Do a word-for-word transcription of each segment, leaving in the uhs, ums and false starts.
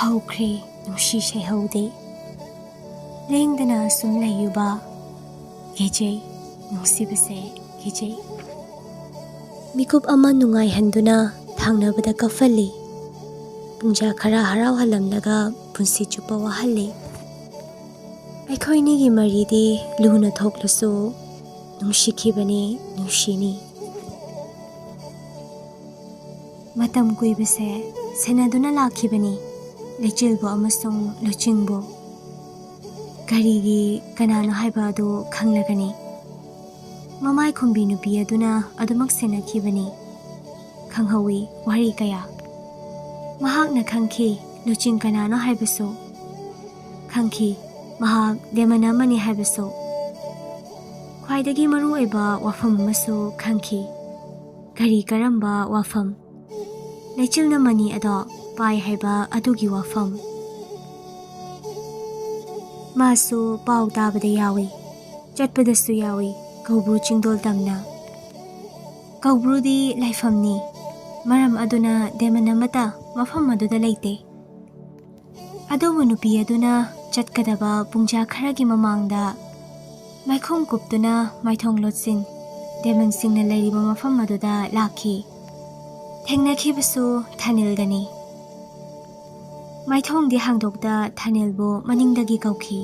ꯍꯧꯈ꯭ꯔꯦ ꯅꯨꯡꯁꯤ ꯁꯩꯍꯧꯗꯤ꯫ ꯂꯦꯡꯗꯅ ꯁꯨꯝ ꯂꯩꯌꯨꯕ꯫ ꯀꯤꯖꯩ, ꯅꯨꯡꯁꯤꯕꯁꯦ ꯀꯤꯖꯩ꯫ ꯃꯤꯀꯨꯞ ꯑꯃ ꯅꯨꯡꯉꯥꯏꯍꯟꯗꯨꯅ ꯊꯥꯡꯅꯕꯗ ꯀꯞꯍꯜꯂꯤ꯫ ꯄꯨꯡꯖꯥ ꯈꯔ ꯍꯔꯥꯎꯍꯜꯂꯝꯂꯒ ꯄꯨꯟꯁꯤ ꯆꯨꯞꯄ ꯋꯥꯍꯜꯂꯤ꯫ ꯑꯩꯈꯣꯏꯅꯤꯒꯤ ꯃꯔꯤꯗꯤ ꯂꯨꯅ ꯊꯣꯛꯂꯁꯨ ꯅꯨꯡꯁꯤꯈꯤꯕꯅꯤ, ꯅꯨꯡꯁꯤꯅꯤ꯫ ꯃꯇꯝ ꯀꯨꯏꯕꯁꯦ ꯁꯦꯟꯅꯗꯨꯅ ꯂꯥꯛꯈꯤꯕꯅꯤ, ꯂꯩꯆꯤꯜꯕꯨ ꯑꯃꯁꯨꯡ ꯂꯨꯆꯤꯡꯕꯨ꯫ ꯀꯔꯤꯒꯤ, ꯀꯅꯥꯅꯣ ꯍꯥꯏꯕ ꯑꯗꯨ ꯈꯪꯂꯒꯅꯤ꯫ ꯃꯃꯥꯏ ꯈꯨꯝꯕꯤ ꯅꯨꯄꯤ ꯑꯗꯨꯅ ꯑꯗꯨꯃꯛ ꯁꯦꯟꯅꯈꯤꯕꯅꯤ꯫ ꯈꯪꯍꯧꯏ ꯋꯥꯔꯤ ꯀꯌꯥ꯫ ꯃꯍꯥꯛꯅ ꯈꯪꯈꯤ ꯂꯨꯆꯤꯡ ꯀꯅꯥꯅꯣ ꯍꯥꯏꯕꯁꯨ꯫ ꯈꯪꯈꯤ ꯃꯍꯥꯛ ꯗꯦꯃꯟ ꯑꯃꯅꯤ ꯍꯥꯏꯕꯁꯨ꯫ ꯈ꯭ꯋꯥꯏꯗꯒꯤ ꯃꯔꯨꯑꯣꯏꯕ ꯋꯥꯐꯝ ꯑꯃꯁꯨ ꯈꯪꯈꯤ꯫ ꯀꯔꯤ ꯀꯔꯝꯕ ꯋꯥꯐꯝ? ꯂꯩꯆꯤꯜꯅ ꯃꯅꯤ ꯑꯗꯣ ꯄꯥꯏ ꯍꯥꯏꯕ ꯑꯗꯨꯒꯤ ꯋꯥꯐꯝ꯫ ꯃꯥꯁꯨ ꯄꯥꯎ ꯇꯥꯕꯗ ꯌꯥꯎꯏ, ꯆꯠꯄꯗꯁꯨ ꯌꯥꯎꯏ, ꯀꯧꯕ꯭ꯔꯨ ꯆꯤꯡꯗꯣꯜ ꯇꯝꯅ꯫ ꯀꯧꯕ꯭ꯔꯨꯗꯤ ꯂꯥꯏꯐꯝꯅꯤ, ꯃꯔꯝ ꯑꯗꯨꯅ ꯗꯦꯃꯟ ꯑꯃꯠꯇ ꯃꯐꯝ ꯑꯗꯨꯗ ꯂꯩꯇꯦ꯫ ꯑꯗꯨꯕꯨ ꯅꯨꯄꯤ ꯑꯗꯨꯅ ꯆꯠꯀꯗꯕ ꯄꯨꯡꯖꯥ ꯈꯔꯒꯤ ꯃꯃꯥꯡꯗ ꯃꯥꯏꯈꯣꯡ ꯀꯨꯞꯇꯨꯅ ꯃꯥꯏꯊꯣꯡ ꯂꯣꯠꯁꯤꯟ ꯗꯦꯃꯟꯁꯤꯡꯅ ꯂꯩꯔꯤꯕ ꯃꯐꯝ ꯑꯗꯨꯗ ꯂꯥꯛꯈꯤ꯫ ꯊꯦꯡꯅꯈꯤꯕꯁꯨ ꯊꯥꯅꯤꯜꯒꯅꯤ꯫ ꯃꯥꯏꯊꯣꯡꯗꯤ ꯍꯥꯡꯗꯣꯛꯇ ꯊꯥꯅꯤꯜꯕꯨ ꯃꯅꯤꯡꯗꯒꯤ ꯀꯧꯈꯤ꯫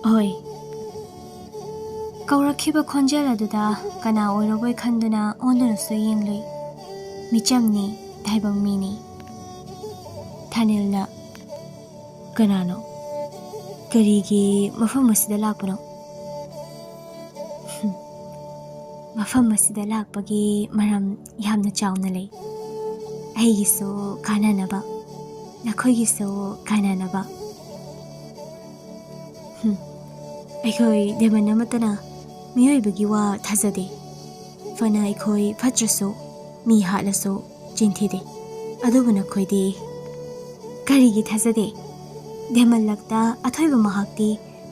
"ꯑꯣꯏ!" ꯀꯧꯔꯛꯈꯤꯕ ꯈꯣꯟꯖꯦꯜ ꯑꯗꯨꯗ ꯀꯅꯥ ꯑꯣꯏꯔꯕꯣꯏ ꯈꯟꯗꯨꯅ ꯑꯣꯟꯗꯨꯅꯁꯨ ꯌꯦꯡꯂꯨꯏ꯫ ꯃꯤꯆꯝꯅꯤ, ꯇꯥꯏꯕꯪ ꯃꯤꯅꯤ꯫ ꯊꯥꯅꯤꯜꯅ, "ꯀꯅꯥꯅꯣ? ꯀꯔꯤꯒꯤ ꯃꯐꯝ ꯑꯁꯤꯗ ꯂꯥꯛꯄꯅꯣ?" "ꯃꯐꯝ ꯑꯁꯤꯗ ꯂꯥꯛꯄꯒꯤ ꯃꯔꯝ ꯌꯥꯝꯅ ꯆꯥꯎꯅ ꯂꯩ꯫ ꯑꯩꯒꯤꯁꯨ ꯀꯥꯟꯅꯅꯕ, ꯅꯈꯣꯏꯒꯤꯁꯨ ꯀꯥꯟꯅꯅꯕ꯫ ꯍꯨꯝ, ꯑꯩꯈꯣꯏ ꯗꯦꯃꯟ ꯑꯃꯠꯇꯅ ꯃꯤꯑꯣꯏꯕꯒꯤ ꯋꯥ ꯊꯥꯖꯗꯦ꯫ ꯐꯅ ꯑꯩꯈꯣꯏ ꯐꯠꯇ꯭ꯔꯁꯨ, ꯃꯤ ꯍꯥꯠꯂꯁꯨ ꯆꯤꯟ ꯊꯤꯗꯦ꯫ ꯑꯗꯨꯕꯨ ꯅꯈꯣꯏꯗꯤ ꯀꯔꯤꯒꯤ ꯊꯥꯖꯗꯦ? ꯗꯦꯃꯟ ꯂꯛꯇ ꯑꯊꯣꯏꯕ ꯃꯍꯥꯛꯇꯤ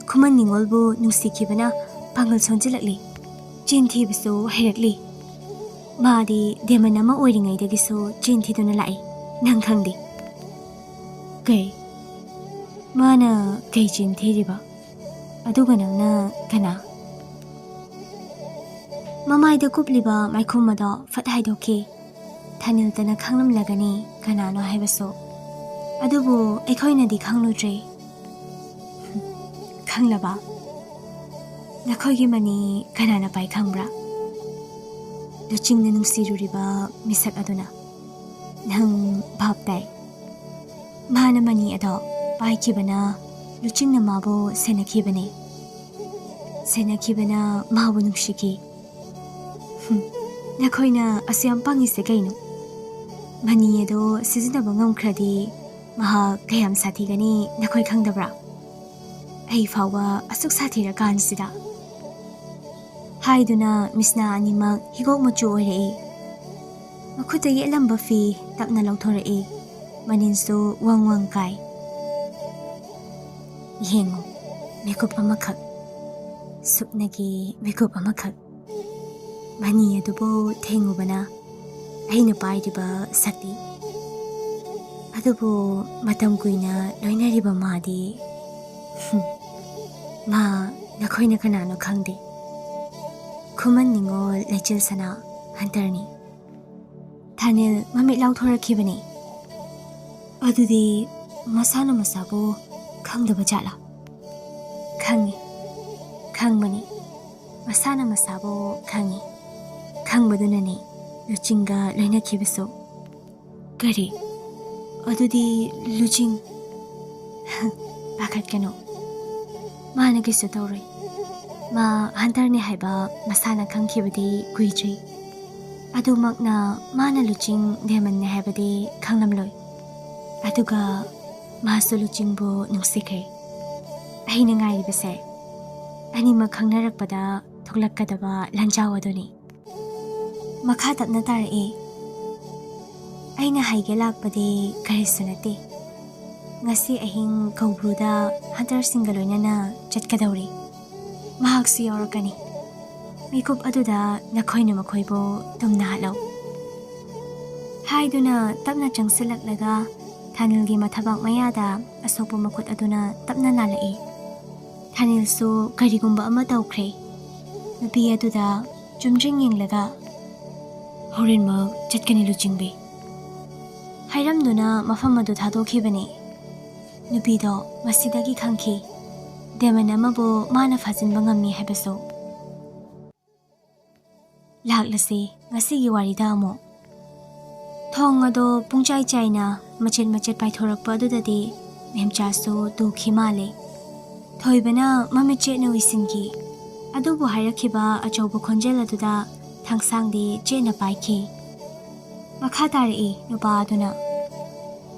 ꯈꯨꯃꯟ ꯅꯤꯉꯣꯜꯕꯨ ꯅꯨꯡꯁꯤꯈꯤꯕꯅ ꯄꯥꯡꯒꯜ ꯁꯣꯟꯖꯤꯜꯂꯛꯂꯤ꯫ ꯆꯤꯟ ꯊꯤꯕꯁꯨ ꯍꯩꯔꯛꯂꯤ꯫ ꯃꯥꯗꯤ ꯗꯦꯃꯟ ꯑꯃ ꯑꯣꯏꯔꯤꯉꯩꯗꯒꯤꯁꯨ ꯆꯤꯟ ꯊꯤꯗꯨꯅ ꯂꯥꯛꯏ꯫ ꯅꯪ ꯈꯪꯗꯦ꯫ ꯀꯩ? ꯃꯥꯅ ꯀꯩ ꯆꯤꯟ ꯊꯤꯔꯤꯕ? ꯑꯗꯨꯒ ꯅꯪꯅ ꯀꯅꯥ? ꯃꯃꯥꯏꯗ ꯀꯨꯞꯂꯤꯕ ꯃꯥꯏꯈꯨꯝ ꯑꯗꯣ ꯐꯠ ꯍꯥꯏꯗꯣꯛꯈꯤ꯫ ꯊꯥꯅꯤꯜꯇꯅ ꯈꯪꯂꯝꯂꯒꯅꯤ ꯀꯅꯥꯅꯣ ꯍꯥꯏꯕꯁꯨ꯫ ꯑꯗꯨꯕꯨ ꯑꯩꯈꯣꯏꯅꯗꯤ ꯈꯪꯂꯨꯗ꯭ꯔꯦ꯫ ꯈꯪꯂꯕ? ꯅꯈꯣꯏꯒꯤ ꯃꯅꯤ ꯀꯅꯥꯅ ꯄꯥꯏ ꯈꯪꯕ꯭ꯔꯥ? ꯂꯨꯆꯤꯡꯅ ꯅꯨꯡꯁꯤꯔꯨꯔꯤꯕ ꯃꯤꯁꯛ ꯑꯗꯨꯅ꯫ ꯅꯪ ꯚꯥꯞ ꯇꯥꯏ꯫ ꯃꯥꯅ ꯃꯅꯤ ꯑꯗꯣ ꯄꯥꯏꯈꯤꯕꯅ ꯂꯨꯆꯤꯡꯅ ꯃꯥꯕꯨ ꯁꯦꯟꯅꯈꯤꯕꯅꯤ꯫ ꯁꯦꯟꯅꯈꯤꯕꯅ ꯃꯥꯕꯨ ꯅꯨꯡꯁꯤꯈꯤ꯫ ꯍꯨꯝ, ꯅꯈꯣꯏꯅ ꯑꯁꯨ ꯌꯥꯝ ꯄꯪꯉꯤꯁꯦ ꯀꯩꯅꯣ? ꯃꯅꯤ ꯑꯗꯣ ꯁꯤꯖꯤꯟꯅꯕ ꯉꯝꯈ꯭ꯔꯗꯤ ꯃꯍꯥꯛ ꯀꯌꯥꯝ ꯁꯥꯊꯤꯒꯅꯤ ꯅꯈꯣꯏ ꯈꯪꯗꯕ꯭ꯔꯥ? ꯑꯩ ꯐꯥꯎꯕ ꯑꯁꯨꯛ ꯁꯥꯊꯤꯔꯀꯥꯟꯁꯤꯗ꯫ ꯍꯥꯏꯗꯨꯅ ꯃꯤꯁꯅꯥ ꯑꯅꯤꯃꯛ ꯍꯤꯒꯣꯛ ꯃꯆꯨ ꯑꯣꯏꯔꯛꯏ꯫ ꯃꯈꯨꯠꯇ ꯌꯦꯠꯂꯝꯕ ꯐꯤ ꯇꯞꯅ ꯂꯧꯊꯣꯔꯛꯏ꯫ ꯃꯅꯤꯟꯁꯨ ꯋꯪ ꯋꯪ ꯀꯥꯏ꯫ ꯌꯦꯡꯉꯨ, ꯃꯤꯀꯨꯞ ꯑꯃꯈꯛ꯫ ꯁꯨꯞꯅꯒꯤ ꯃꯤꯀꯨꯞ ꯑꯃꯈꯛ꯫ ꯃꯅꯤ ꯑꯗꯨꯕꯨ ꯊꯦꯡꯉꯨꯕꯅ ꯑꯩꯅ ꯄꯥꯏꯔꯤꯕ ꯁꯛꯇꯤ꯫ ꯑꯗꯨꯕꯨ ꯃꯇꯝ ꯀꯨꯏꯅ ꯂꯣꯏꯅꯔꯤꯕ ꯃꯥꯗꯤ, ꯍꯨꯝ, ꯃꯥ ꯅꯈꯣꯏꯅ ꯀꯅꯥꯅꯣ ꯈꯪꯗꯦ꯫ ꯈꯨꯃꯟ ꯅꯤꯉꯣꯜ ꯂꯩꯆꯤꯜ ꯁꯅꯥ ꯍꯟꯇꯔꯅꯤ꯫ ꯊꯥꯅꯤꯜ ꯃꯃꯤꯠ ꯂꯥꯎꯊꯣꯔꯛꯈꯤꯕꯅꯤ꯫ ꯑꯗꯨꯗꯤ ꯃꯁꯥꯅ ꯃꯁꯥꯕꯨ ꯈꯪꯗꯕ ꯖꯥꯠꯂꯥ? ꯈꯪꯉꯤ, ꯈꯪꯕꯅꯤ꯫ ꯃꯁꯥꯅ ꯃꯁꯥꯕꯨ ꯈꯪꯉꯤ꯫ ꯈꯪꯕꯗꯨꯅꯅꯤ ꯂꯨꯆꯤꯡꯒ ꯂꯣꯏꯅꯈꯤꯕꯁꯨ꯫ ꯀꯔꯤ? ꯑꯗꯨꯗꯤ ꯂꯨꯆꯤꯡ? ꯄꯥꯈꯠꯀꯅꯨ꯫ ꯃꯥꯅ ꯀꯩꯁꯨ ꯇꯧꯔꯣꯏ꯫ ꯃꯥ ꯍꯟꯇꯔꯅꯤ ꯍꯥꯏꯕ ꯃꯁꯥꯅ ꯈꯪꯈꯤꯕꯗꯤ ꯀꯨꯏꯗ꯭ꯔꯤ꯫ ꯑꯗꯨꯃꯛꯅ ꯃꯥꯅ ꯂꯨꯆꯤꯡ ꯗꯦꯃꯟꯅꯤ ꯍꯥꯏꯕꯗꯤ ꯈꯪꯂꯝꯂꯣꯏ꯫ ꯑꯗꯨꯒ ꯃꯥꯁꯨ ꯂꯨꯆꯤꯡꯕꯨ ꯅꯨꯡꯁꯤꯈ꯭ꯔꯦ꯫ ꯑꯩꯅ ꯉꯥꯏꯔꯤꯕꯁꯦ ꯑꯅꯤꯃꯛ ꯈꯪꯅꯔꯛꯄꯗ ꯊꯣꯛꯂꯛꯀꯗꯕ ꯂꯥꯟꯖꯥꯎ ꯑꯗꯨꯅꯤ꯫ ꯃꯈꯥ ꯇꯞꯅ ꯇꯥꯔꯛꯏ꯫ ꯑꯩꯅ ꯍꯥꯏꯒꯦ ꯂꯥꯛꯄꯗꯤ ꯀꯔꯤꯁꯨ ꯅꯠꯇꯦ꯫ ꯉꯁꯤ ꯑꯍꯤꯡ ꯀꯧꯕ꯭ꯔꯨꯗ ꯍꯟꯇꯔꯁꯤꯡꯒ ꯂꯣꯏꯅꯅ ꯆꯠꯀꯗꯧꯔꯤ꯫ ꯃꯍꯥꯛꯁꯨ ꯌꯥꯎꯔꯛꯀꯅꯤ꯫ ꯃꯤꯀꯨꯞ ꯑꯗꯨꯗ ꯅꯈꯣꯏꯅ ꯃꯈꯣꯏꯕꯨ ꯇꯨꯝꯅ ꯍꯥꯠꯂꯧ꯫ ꯍꯥꯏꯗꯨꯅ ꯇꯞꯅ ꯆꯪꯁꯤꯜꯂꯛꯂꯒ ꯊꯥꯅꯤꯜꯒꯤ ꯃꯊꯕꯥꯛ ꯃꯌꯥꯗ ꯑꯁꯣꯛꯄ ꯃꯈꯨꯠ ꯑꯗꯨꯅ ꯇꯞꯅ ꯅꯥꯜꯂꯛꯏ꯫ ꯊꯥꯅꯤꯜꯁꯨ ꯀꯔꯤꯒꯨꯝꯕ ꯑꯃ ꯇꯧꯈ꯭ꯔꯦ꯫ ꯅꯨꯄꯤ ꯑꯗꯨꯗ ꯆꯨꯝꯗ꯭ꯔꯤꯡ ꯌꯦꯡꯂꯒ, "ꯍꯣꯔꯦꯟꯃꯛ ꯆꯠꯀꯅꯤ ꯂꯨꯆꯤꯡꯕꯤ" ꯍꯥꯏꯔꯝꯗꯨꯅ ꯃꯐꯝ ꯑꯗꯨ ꯊꯥꯗꯣꯛꯈꯤꯕꯅꯤ꯫ ꯅꯨꯄꯤꯗꯣ ꯃꯁꯤꯗꯒꯤ ꯈꯪꯈꯤ, ꯗꯦꯃꯟ ꯑꯃꯕꯨ ꯃꯥꯅ ꯐꯥꯖꯤꯟꯕ ꯉꯝꯃꯤ ꯍꯥꯏꯕꯁꯨ꯫ ꯂꯥꯛꯂꯁꯤ ꯉꯁꯤꯒꯤ ꯋꯥꯔꯤꯗ ꯑꯃꯨꯛ꯫ ꯊꯣꯡ ꯑꯗꯣ ꯄꯨꯡꯆꯥꯏ ꯆꯥꯏꯅ ꯃꯆꯦꯠ ꯃꯆꯦꯠ ꯄꯥꯏꯊꯣꯔꯛꯄ ꯑꯗꯨꯗꯗꯤ ꯃꯦꯝꯆꯥꯁꯨ ꯇꯨꯈꯤ ꯃꯥꯜꯂꯦ꯫ ꯊꯣꯏꯕꯅ ꯃꯃꯤꯠ ꯆꯦꯠꯅ ꯎꯏꯁꯤꯟꯈꯤ꯫ ꯑꯗꯨꯕꯨ ꯍꯥꯏꯔꯛꯈꯤꯕ ꯑꯆꯧꯕ ꯈꯣꯟꯖꯦꯜ ꯑꯗꯨꯗ ꯊꯥꯡꯁꯥꯡꯗꯤ ꯆꯦꯠꯅ ꯄꯥꯏꯈꯤ꯫ ꯃꯈꯥ ꯇꯥꯔꯛꯏ ꯅꯨꯄꯥ ꯑꯗꯨꯅ,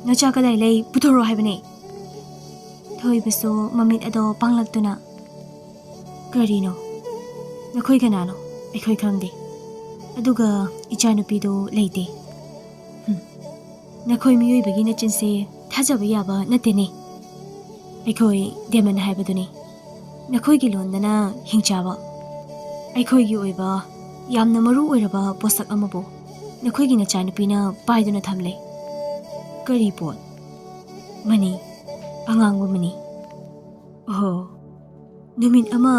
"ꯅꯆꯥ ꯀꯗꯥꯏ ꯂꯩ? ꯄꯨꯊꯣꯔꯛꯑꯣ ꯍꯥꯏꯕꯅꯦ!" ꯊꯣꯏꯕꯁꯨ ꯃꯃꯤꯠ ꯑꯗꯣ ꯄꯥꯡꯂꯛꯇꯨꯅ, "ꯀꯔꯤꯅꯣ? ꯅꯈꯣꯏ ꯀꯅꯥꯅꯣ? ꯑꯩꯈꯣꯏ ꯈꯪꯗꯦ꯫ ꯑꯗꯨꯒ ꯏꯆꯥꯅꯨꯄꯤꯗꯨ ꯂꯩꯇꯦ꯫ ꯍꯨꯝ, ꯅꯈꯣꯏ ꯃꯤꯑꯣꯏꯕꯒꯤ ꯅꯆꯤꯟꯁꯦ ꯊꯥꯖꯕ ꯌꯥꯕ ꯅꯠꯇꯦꯅꯦ꯫ ꯑꯩꯈꯣꯏ ꯗꯦꯃꯟ ꯍꯥꯏꯕꯗꯨꯅꯤ꯫ ꯅꯈꯣꯏꯒꯤ ꯂꯣꯟꯗꯅ ꯍꯤꯡꯆꯥꯕ꯫ ꯑꯩꯈꯣꯏꯒꯤ ꯑꯣꯏꯕ ꯌꯥꯝꯅ ꯃꯔꯨ ꯑꯣꯏꯔꯕ ꯄꯣꯠꯁꯛ ꯑꯃꯕꯨ ꯅꯈꯣꯏꯒꯤ ꯅꯆꯥꯅꯨꯄꯤꯅ ꯄꯥꯏꯗꯨꯅ ꯊꯝꯂꯦ꯫" "ꯀꯔꯤ ꯄꯣꯠ?" "ꯃꯅꯤ, ꯑꯉꯥꯡꯕ ꯃꯅꯤ꯫" "ꯑꯣꯍꯣ, ꯅꯨꯃꯤꯠ ꯑꯃ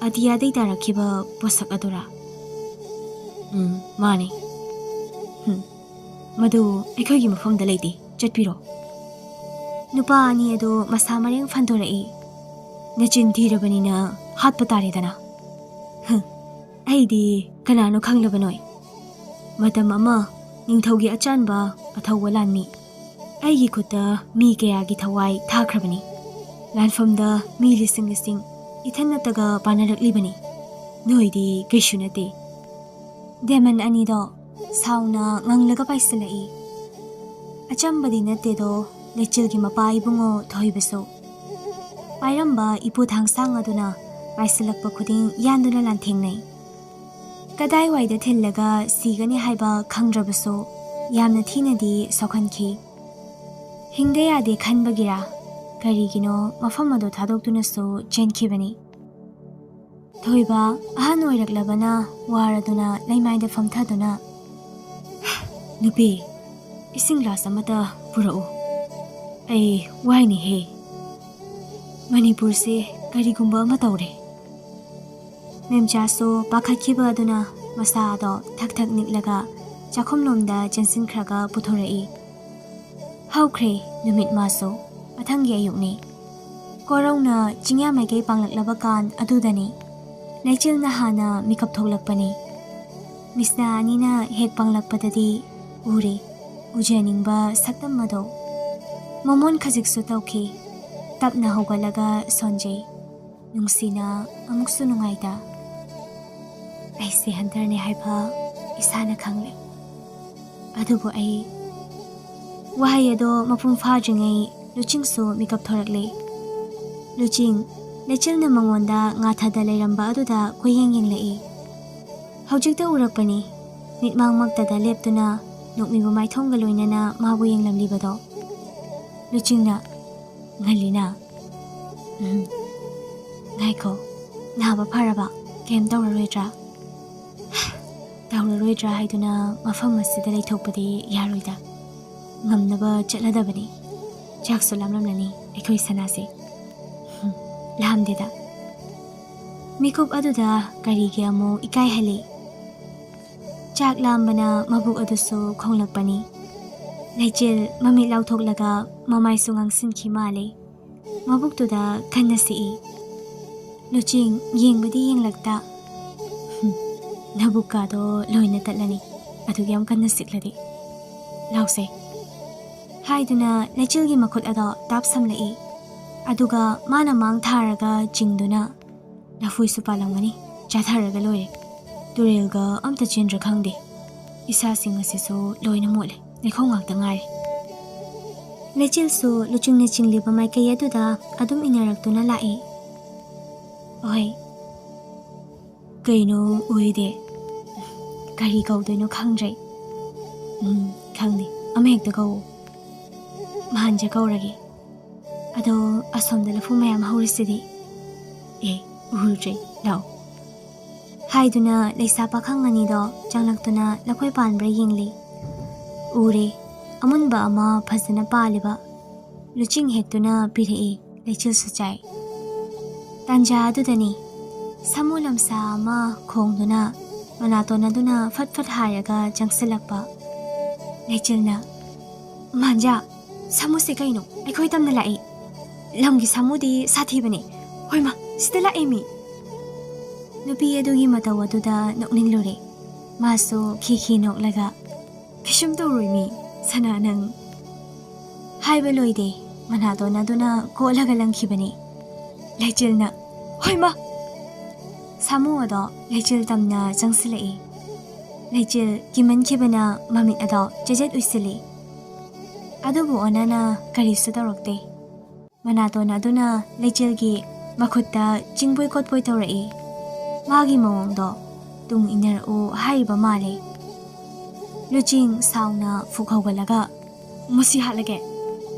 ꯑꯇꯤꯌꯥꯗꯩ ꯇꯥꯔꯛꯈꯤꯕ ꯄꯣꯠꯁꯛ ꯑꯗꯨꯔꯥ?" "ꯎꯝ, ꯃꯥꯅꯤ꯫" "ꯍꯨꯝ, ꯃꯗꯨ ꯑꯩꯈꯣꯏꯒꯤ ꯃꯐꯝꯗ ꯂꯩꯇꯦ, ꯆꯠꯄꯤꯔꯣ꯫" ꯅꯨꯄꯥ ꯑꯅꯤ ꯑꯗꯨ ꯃꯁꯥ ꯃꯔꯦꯡ ꯐꯟꯗꯣꯔꯛꯏ꯫ "ꯅꯆꯤꯟ ꯊꯤꯔꯕꯅꯤꯅ ꯍꯥꯠꯄ ꯇꯥꯔꯦꯗꯅ꯫" "ꯍꯨꯝ, ꯑꯩꯗꯤ ꯀꯅꯥꯅꯣ ꯈꯪꯂꯕꯅꯣꯏ? ꯃꯇꯝ ꯑꯃ ꯅꯤꯡꯊꯧꯒꯤ ꯑꯆꯥꯟꯕ ꯑꯊꯧꯕ ꯂꯥꯟꯃꯤ꯫ ꯑꯩꯒꯤ ꯈꯨꯠꯇ ꯃꯤ ꯀꯌꯥꯒꯤ ꯊꯋꯥꯏ ꯊꯥꯈ꯭ꯔꯕꯅꯤ꯫ ꯂꯥꯟꯐꯝꯗ ꯃꯤ ꯂꯤꯁꯤꯡ ꯂꯤꯁꯤꯡ ꯏꯊꯟ ꯅꯠꯇꯒ ꯄꯥꯟꯅꯔꯛꯂꯤꯕꯅꯤ꯫ ꯅꯣꯏꯗꯤ ꯀꯩꯁꯨ ꯅꯠꯇꯦ꯫" ꯗꯦꯃꯟ ꯑꯅꯤꯗꯣ ꯁꯥꯎꯅ ꯉꯪꯂꯒ ꯄꯥꯏꯁꯤꯜꯂꯛꯏ꯫ ꯑꯆꯝꯕꯗꯤ ꯅꯠꯇꯦꯗꯣ, ꯂꯩꯆꯤꯜꯒꯤ ꯃꯄꯥ ꯏꯕꯨꯡꯉꯣ ꯊꯣꯏꯕꯁꯨ꯫ ꯄꯥꯏꯔꯝꯕ ꯏꯄꯨ ꯊꯥꯡꯁꯥꯡ ꯑꯗꯨꯅ ꯄꯥꯏꯁꯤꯜꯂꯛꯄ ꯈꯨꯗꯤꯡ ꯌꯥꯟꯗꯨꯅ ꯂꯥꯟꯊꯦꯡꯅꯩ꯫ ꯀꯗꯥꯏꯋꯥꯏꯗ ꯊꯤꯜꯂꯒ ꯁꯤꯒꯅꯤ ꯍꯥꯏꯕ ꯈꯪꯗ꯭ꯔꯕꯁꯨ ꯌꯥꯝꯅ ꯊꯤꯅꯗꯤ ꯁꯣꯛꯍꯟꯈꯤ꯫ ꯍꯤꯡꯗ ꯌꯥꯗꯦ ꯈꯟꯕꯒꯤꯔꯥ ꯀꯔꯤꯒꯤꯅꯣ ꯃꯐꯝ ꯑꯗꯨ ꯊꯥꯗꯣꯛꯇꯨꯅꯁꯨ ꯆꯦꯟꯈꯤꯕꯅꯤ꯫ ꯊꯣꯏꯕ ꯑꯍꯟ ꯑꯣꯏꯔꯛꯂꯕꯅ ꯋꯥꯔꯗꯨꯅ ꯂꯩꯃꯥꯏꯗ ꯐꯝꯊꯗꯨꯅ, "ꯅꯨꯄꯤ, ꯏꯁꯤꯡ ꯒ꯭ꯂꯥꯁ ꯑꯃꯇ ꯄꯨꯔꯛꯎ꯫ ꯑꯩ ꯋꯥꯏꯅꯦꯍꯦ꯫ ꯃꯅꯤꯄꯨꯔꯁꯦ ꯀꯔꯤꯒꯨꯝꯕ ꯑꯃ ꯇꯧꯔꯦ꯫ ꯃꯦꯝꯆꯥꯁꯨ ꯄꯥꯈꯠꯈꯤꯕ ꯑꯗꯨꯅ ꯃꯁꯥꯗꯣ ꯊꯛ ꯊꯛ ꯅꯤꯛꯂꯒ ꯆꯥꯛꯈꯨꯝꯂꯣꯝꯗ ꯆꯦꯟꯁꯤꯟꯈ꯭ꯔꯒ ꯄꯨꯊꯣꯔꯛꯏ꯫ ꯍꯧꯈ꯭ꯔꯦ ꯅꯨꯃꯤꯠ ꯃꯥꯁꯨ꯫ ꯃꯊꯪꯒꯤ ꯑꯌꯨꯛꯅꯤ꯫ ꯀꯣꯔꯧꯅ ꯆꯤꯡꯌꯥ ꯃꯥꯏꯀꯩ ꯄꯥꯡꯂꯛꯂꯕ ꯀꯥꯟ ꯑꯗꯨꯗꯅꯤ꯫ ꯂꯩꯆꯤꯜꯅ ꯍꯥꯟꯅ ꯃꯤꯀꯞ ꯊꯣꯛꯂꯛꯄꯅꯤ꯫ ꯃꯤꯁꯅꯥ ꯑꯅꯤꯅ ꯍꯦꯛ ꯄꯥꯡꯂꯛꯄꯗꯗꯤ ꯎꯔꯦ, ꯎꯖꯅꯤꯡꯕ ꯁꯛꯇꯝ ꯑꯗꯣ꯫ ꯃꯃꯣꯟ ꯈꯖꯤꯛꯁꯨ ꯇꯧꯈꯤ꯫ ꯇꯞꯅ ꯍꯧꯒꯠꯂꯒ ꯁꯣꯟꯖꯩ꯫ ꯅꯨꯡꯁꯤꯅ ꯑꯃꯨꯛꯁꯨ ꯅꯨꯡꯉꯥꯏꯇ꯫ ꯑꯩꯁꯦ ꯍꯟꯇꯔꯅꯦ ꯍꯥꯏꯕ ꯏꯁꯥꯅ ꯈꯪꯂꯦ꯫ ꯑꯗꯨꯕꯨ ꯑꯩ ꯋꯥꯍꯩ ꯑꯗꯣ ꯃꯄꯨꯡ ꯐꯥꯗ꯭ꯔꯤꯉꯩ ꯂꯨꯆꯤꯡꯁꯨ ꯃꯤꯀꯞ ꯊꯣꯔꯛꯂꯦ꯫ ꯂꯨꯆꯤꯡ, ꯂꯩꯆꯤꯜꯅ ꯃꯉꯣꯟꯗ ꯉꯥꯊꯗ ꯂꯩꯔꯝꯕ ꯑꯗꯨꯗ ꯀꯣꯏꯌꯦꯡ ꯌꯦꯡꯂꯛꯏ꯫ ꯍꯧꯖꯤꯛꯇ ꯎꯔꯛꯄꯅꯤ, ꯃꯤꯠꯃꯥꯡꯃꯛꯇꯗ ꯂꯦꯞꯇꯨꯅ ꯅꯣꯛꯃꯤꯕ ꯃꯥꯏꯊꯣꯡꯒ ꯂꯣꯏꯅꯅ ꯃꯥꯕꯨ ꯌꯦꯡꯂꯝꯂꯤꯕꯗꯣ꯫ ꯂꯨꯆꯤꯡꯅ, "ꯉꯜꯂꯤꯅ꯫ ꯎꯝ, ꯉꯥꯏꯈꯣ, ꯅꯥꯕ ꯐꯔꯕ? ꯀꯩꯝ ꯇꯧꯔꯔꯣꯏꯗ꯭ꯔꯥ?" "ꯇꯧꯔꯔꯣꯏꯗ꯭ꯔꯥ ꯍꯥꯏꯗꯨꯅ ꯃꯐꯝ ꯑꯁꯤꯗ ꯂꯩꯊꯣꯛꯄꯗꯤ ꯌꯥꯔꯣꯏꯗ꯫ ꯉꯝꯅꯕ ꯆꯠꯂꯗꯕꯅꯤ꯫ ꯆꯥꯛꯁꯨ ꯂꯥꯝꯂꯝꯂꯅꯤ ꯑꯩꯈꯣꯏ ꯁꯅꯥꯁꯦ꯫ ꯍꯨꯝ, ꯂꯥꯝꯗꯦꯗ꯫" ꯃꯤꯀꯨꯞ ꯑꯗꯨꯗ ꯀꯔꯤꯒꯤ ꯑꯃꯨꯛ ꯏꯀꯥꯏꯍꯜꯂꯤ? ꯆꯥꯛ ꯂꯥꯝꯕꯅ ꯃꯕꯨꯛ ꯑꯗꯨꯁꯨ ꯈꯣꯡꯂꯛꯄꯅꯤ꯫ ꯂꯩꯆꯤꯜ ꯃꯃꯤꯠ ꯂꯥꯎꯊꯣꯛꯂꯒ ꯃꯃꯥꯏꯁꯨ ꯉꯥꯡꯁꯤꯟꯈꯤ ꯃꯥꯜꯂꯤ꯫ ꯃꯕꯨꯛꯇꯨꯗ ꯀꯟꯅ ꯁꯤꯛꯏ꯫ ꯂꯨꯆꯤꯡ ꯌꯦꯡꯕꯗꯤ ꯌꯦꯡꯂꯛꯇ꯫ "ꯍꯨꯝ, ꯅꯕꯨꯛꯀꯥꯗꯣ ꯂꯣꯏꯅ ꯇꯠꯂꯅꯤ, ꯑꯗꯨꯛ ꯌꯥꯝ ꯀꯟꯅ ꯁꯤꯛꯂꯗꯤ꯫ ꯂꯥꯎꯁꯦ꯫" ꯍꯥꯏꯗꯨꯅ ꯂꯩꯆꯤꯜꯒꯤ ꯃꯈꯨꯠ ꯑꯗꯣ ꯇꯥꯞ ꯁꯝꯂꯛꯏ꯫ ꯑꯗꯨꯒ ꯃꯥꯅ ꯃꯥꯡ ꯊꯥꯔꯒ ꯆꯤꯡꯗꯨꯅ, "ꯂꯐꯣꯏꯁꯨ ꯄꯥꯜꯂꯝꯒꯅꯤ, ꯆꯥꯊꯔꯒ ꯂꯣꯏꯔꯦ꯫ ꯇꯨꯔꯦꯜꯒ ꯑꯝꯇ ꯆꯦꯟꯗ꯭ꯔꯥ ꯈꯪꯗꯦ꯫ ꯏꯁꯥꯁꯤꯡ ꯑꯁꯤꯁꯨ ꯂꯣꯏꯅ ꯃꯣꯠꯂꯦ, ꯂꯩꯈꯣꯝ ꯉꯥꯛꯇ ꯉꯥꯏꯔꯦ꯫" ꯂꯩꯆꯤꯜꯁꯨ ꯂꯨꯆꯤꯡꯅ ꯆꯤꯡꯂꯤꯕ ꯃꯥꯏꯀꯩ ꯑꯗꯨꯗ ꯑꯗꯨꯝ ꯏꯟꯅꯔꯛꯇꯨꯅ ꯂꯥꯛꯏ꯫ "ꯑꯣꯏ꯫ ꯀꯩꯅꯣ ꯑꯣꯏꯗꯦ? ꯀꯔꯤ ꯀꯧꯗꯣꯏꯅꯣ ꯈꯪꯗ꯭ꯔꯦ꯫" "ꯎꯝ, ꯈꯪꯗꯦ꯫ ꯑꯃ ꯍꯦꯛꯇ ꯀꯧꯋꯣ꯫" "ꯃꯍꯥꯟꯖ ꯀꯧꯔꯒꯦ꯫" "ꯑꯗꯣ ꯑꯁꯣꯝꯗ ꯂꯐꯨ ꯃꯌꯥꯝ ꯍꯧꯔꯤꯁꯤꯗꯤ?" "ꯑꯦ, ꯎꯍꯧꯗ꯭ꯔꯦ꯫ ꯂꯥꯛꯑꯣ꯫" ꯍꯥꯏꯗꯨꯅ ꯂꯩꯁꯥ ꯄꯥꯈꯪ ꯑꯅꯤꯗꯣ ꯆꯪꯂꯛꯇꯨꯅ ꯂꯐꯣꯏ ꯄꯥꯟꯕ꯭ꯔꯥ ꯌꯦꯡꯂꯤ꯫ ꯎꯔꯦ꯫ ꯑꯃꯨꯟꯕ ꯑꯃ ꯐꯖꯅ ꯄꯥꯜꯂꯤꯕ ꯂꯨꯆꯤꯡ ꯍꯦꯛꯇꯨꯅ ꯄꯤꯔꯛꯏ꯫ ꯂꯩꯆꯤꯜꯁꯨ ꯆꯥꯏ꯫ ꯇꯥꯟꯖꯥ ꯑꯗꯨꯗꯅꯤ ꯁꯥꯃꯨ ꯂꯝꯁꯥ ꯑꯃ ꯈꯣꯡꯗꯨꯅ ꯃꯅꯥꯇꯣꯟ ꯑꯗꯨꯅ ꯐꯠ ꯐꯠ ꯍꯥꯏꯔꯒ ꯆꯪꯁꯤꯜꯂꯛꯄ꯫ ꯂꯩꯆꯤꯜꯅ, "ꯃꯥꯟꯖꯥ, ꯁꯥꯃꯨꯁꯦ ꯀꯩꯅꯣ? ꯑꯩꯈꯣꯏ ꯇꯝꯅ ꯂꯥꯛꯏ꯫ ꯂꯝꯒꯤ ꯁꯥꯃꯨꯗꯤ ꯁꯥꯊꯤꯕꯅꯦ꯫ ꯍꯣꯏꯃ, ꯁꯤꯗ ꯂꯥꯛꯑꯦ ꯃꯤ!" ꯅꯨꯄꯤ ꯑꯗꯨꯒꯤ ꯃꯇꯧ ꯑꯗꯨꯗ ꯅꯣꯛꯅꯤꯡꯂꯨꯔꯦ꯫ ꯃꯥꯁꯨ ꯈꯤ ꯈꯤ ꯅꯣꯛꯂꯒ, "ꯀꯩꯁꯨꯝ ꯇꯧꯔꯣꯏ ꯃꯤ, ꯁꯅꯥ ꯅꯪ"꯫ ꯍꯥꯏꯕ ꯂꯣꯏꯗꯦ, ꯃꯅꯥꯇꯣꯟ ꯑꯗꯨꯅ ꯀꯣꯠꯂꯒ ꯂꯪꯈꯤꯕꯅꯤ꯫ ꯂꯩꯆꯤꯜꯅ, "ꯍꯣꯏꯃ!" ꯁꯥꯃꯨ ꯑꯗꯣ ꯂꯩꯆꯤꯜ ꯇꯝꯅ ꯆꯪꯁꯤꯜꯂꯛꯏ꯫ ꯂꯩꯆꯤꯜ ꯀꯤꯃꯟꯈꯤꯕꯅ ꯃꯃꯤꯠ ꯑꯗꯣ ꯆꯦꯖꯦꯠ ꯎꯏꯁꯤꯜꯂꯤ꯫ ꯑꯗꯨꯕꯨ ꯑꯣꯅꯥꯅ ꯀꯔꯤꯁꯨ ꯇꯧꯔꯛꯇꯦ꯫ ꯃꯅꯥꯇꯣꯟ ꯑꯗꯨꯅ ꯂꯩꯆꯤꯜꯒꯤ ꯃꯈꯨꯠꯇ ꯆꯤꯡꯕꯣꯏ ꯀꯣꯠꯄꯣꯏ ꯇꯧꯔꯛꯏ꯫ ꯃꯥꯒꯤ ꯃꯑꯣꯡꯗꯣ ꯇꯨꯡ ꯏꯟꯅꯔꯛꯎ ꯍꯥꯏꯔꯤꯕ ꯃꯥꯜꯂꯦ꯫ ꯂꯨꯆꯤꯡ ꯁꯥꯎꯅ ꯐꯨꯛ ꯍꯧꯒꯠꯂꯒ, "ꯃꯁꯤ ꯍꯥꯠꯂꯒꯦ꯫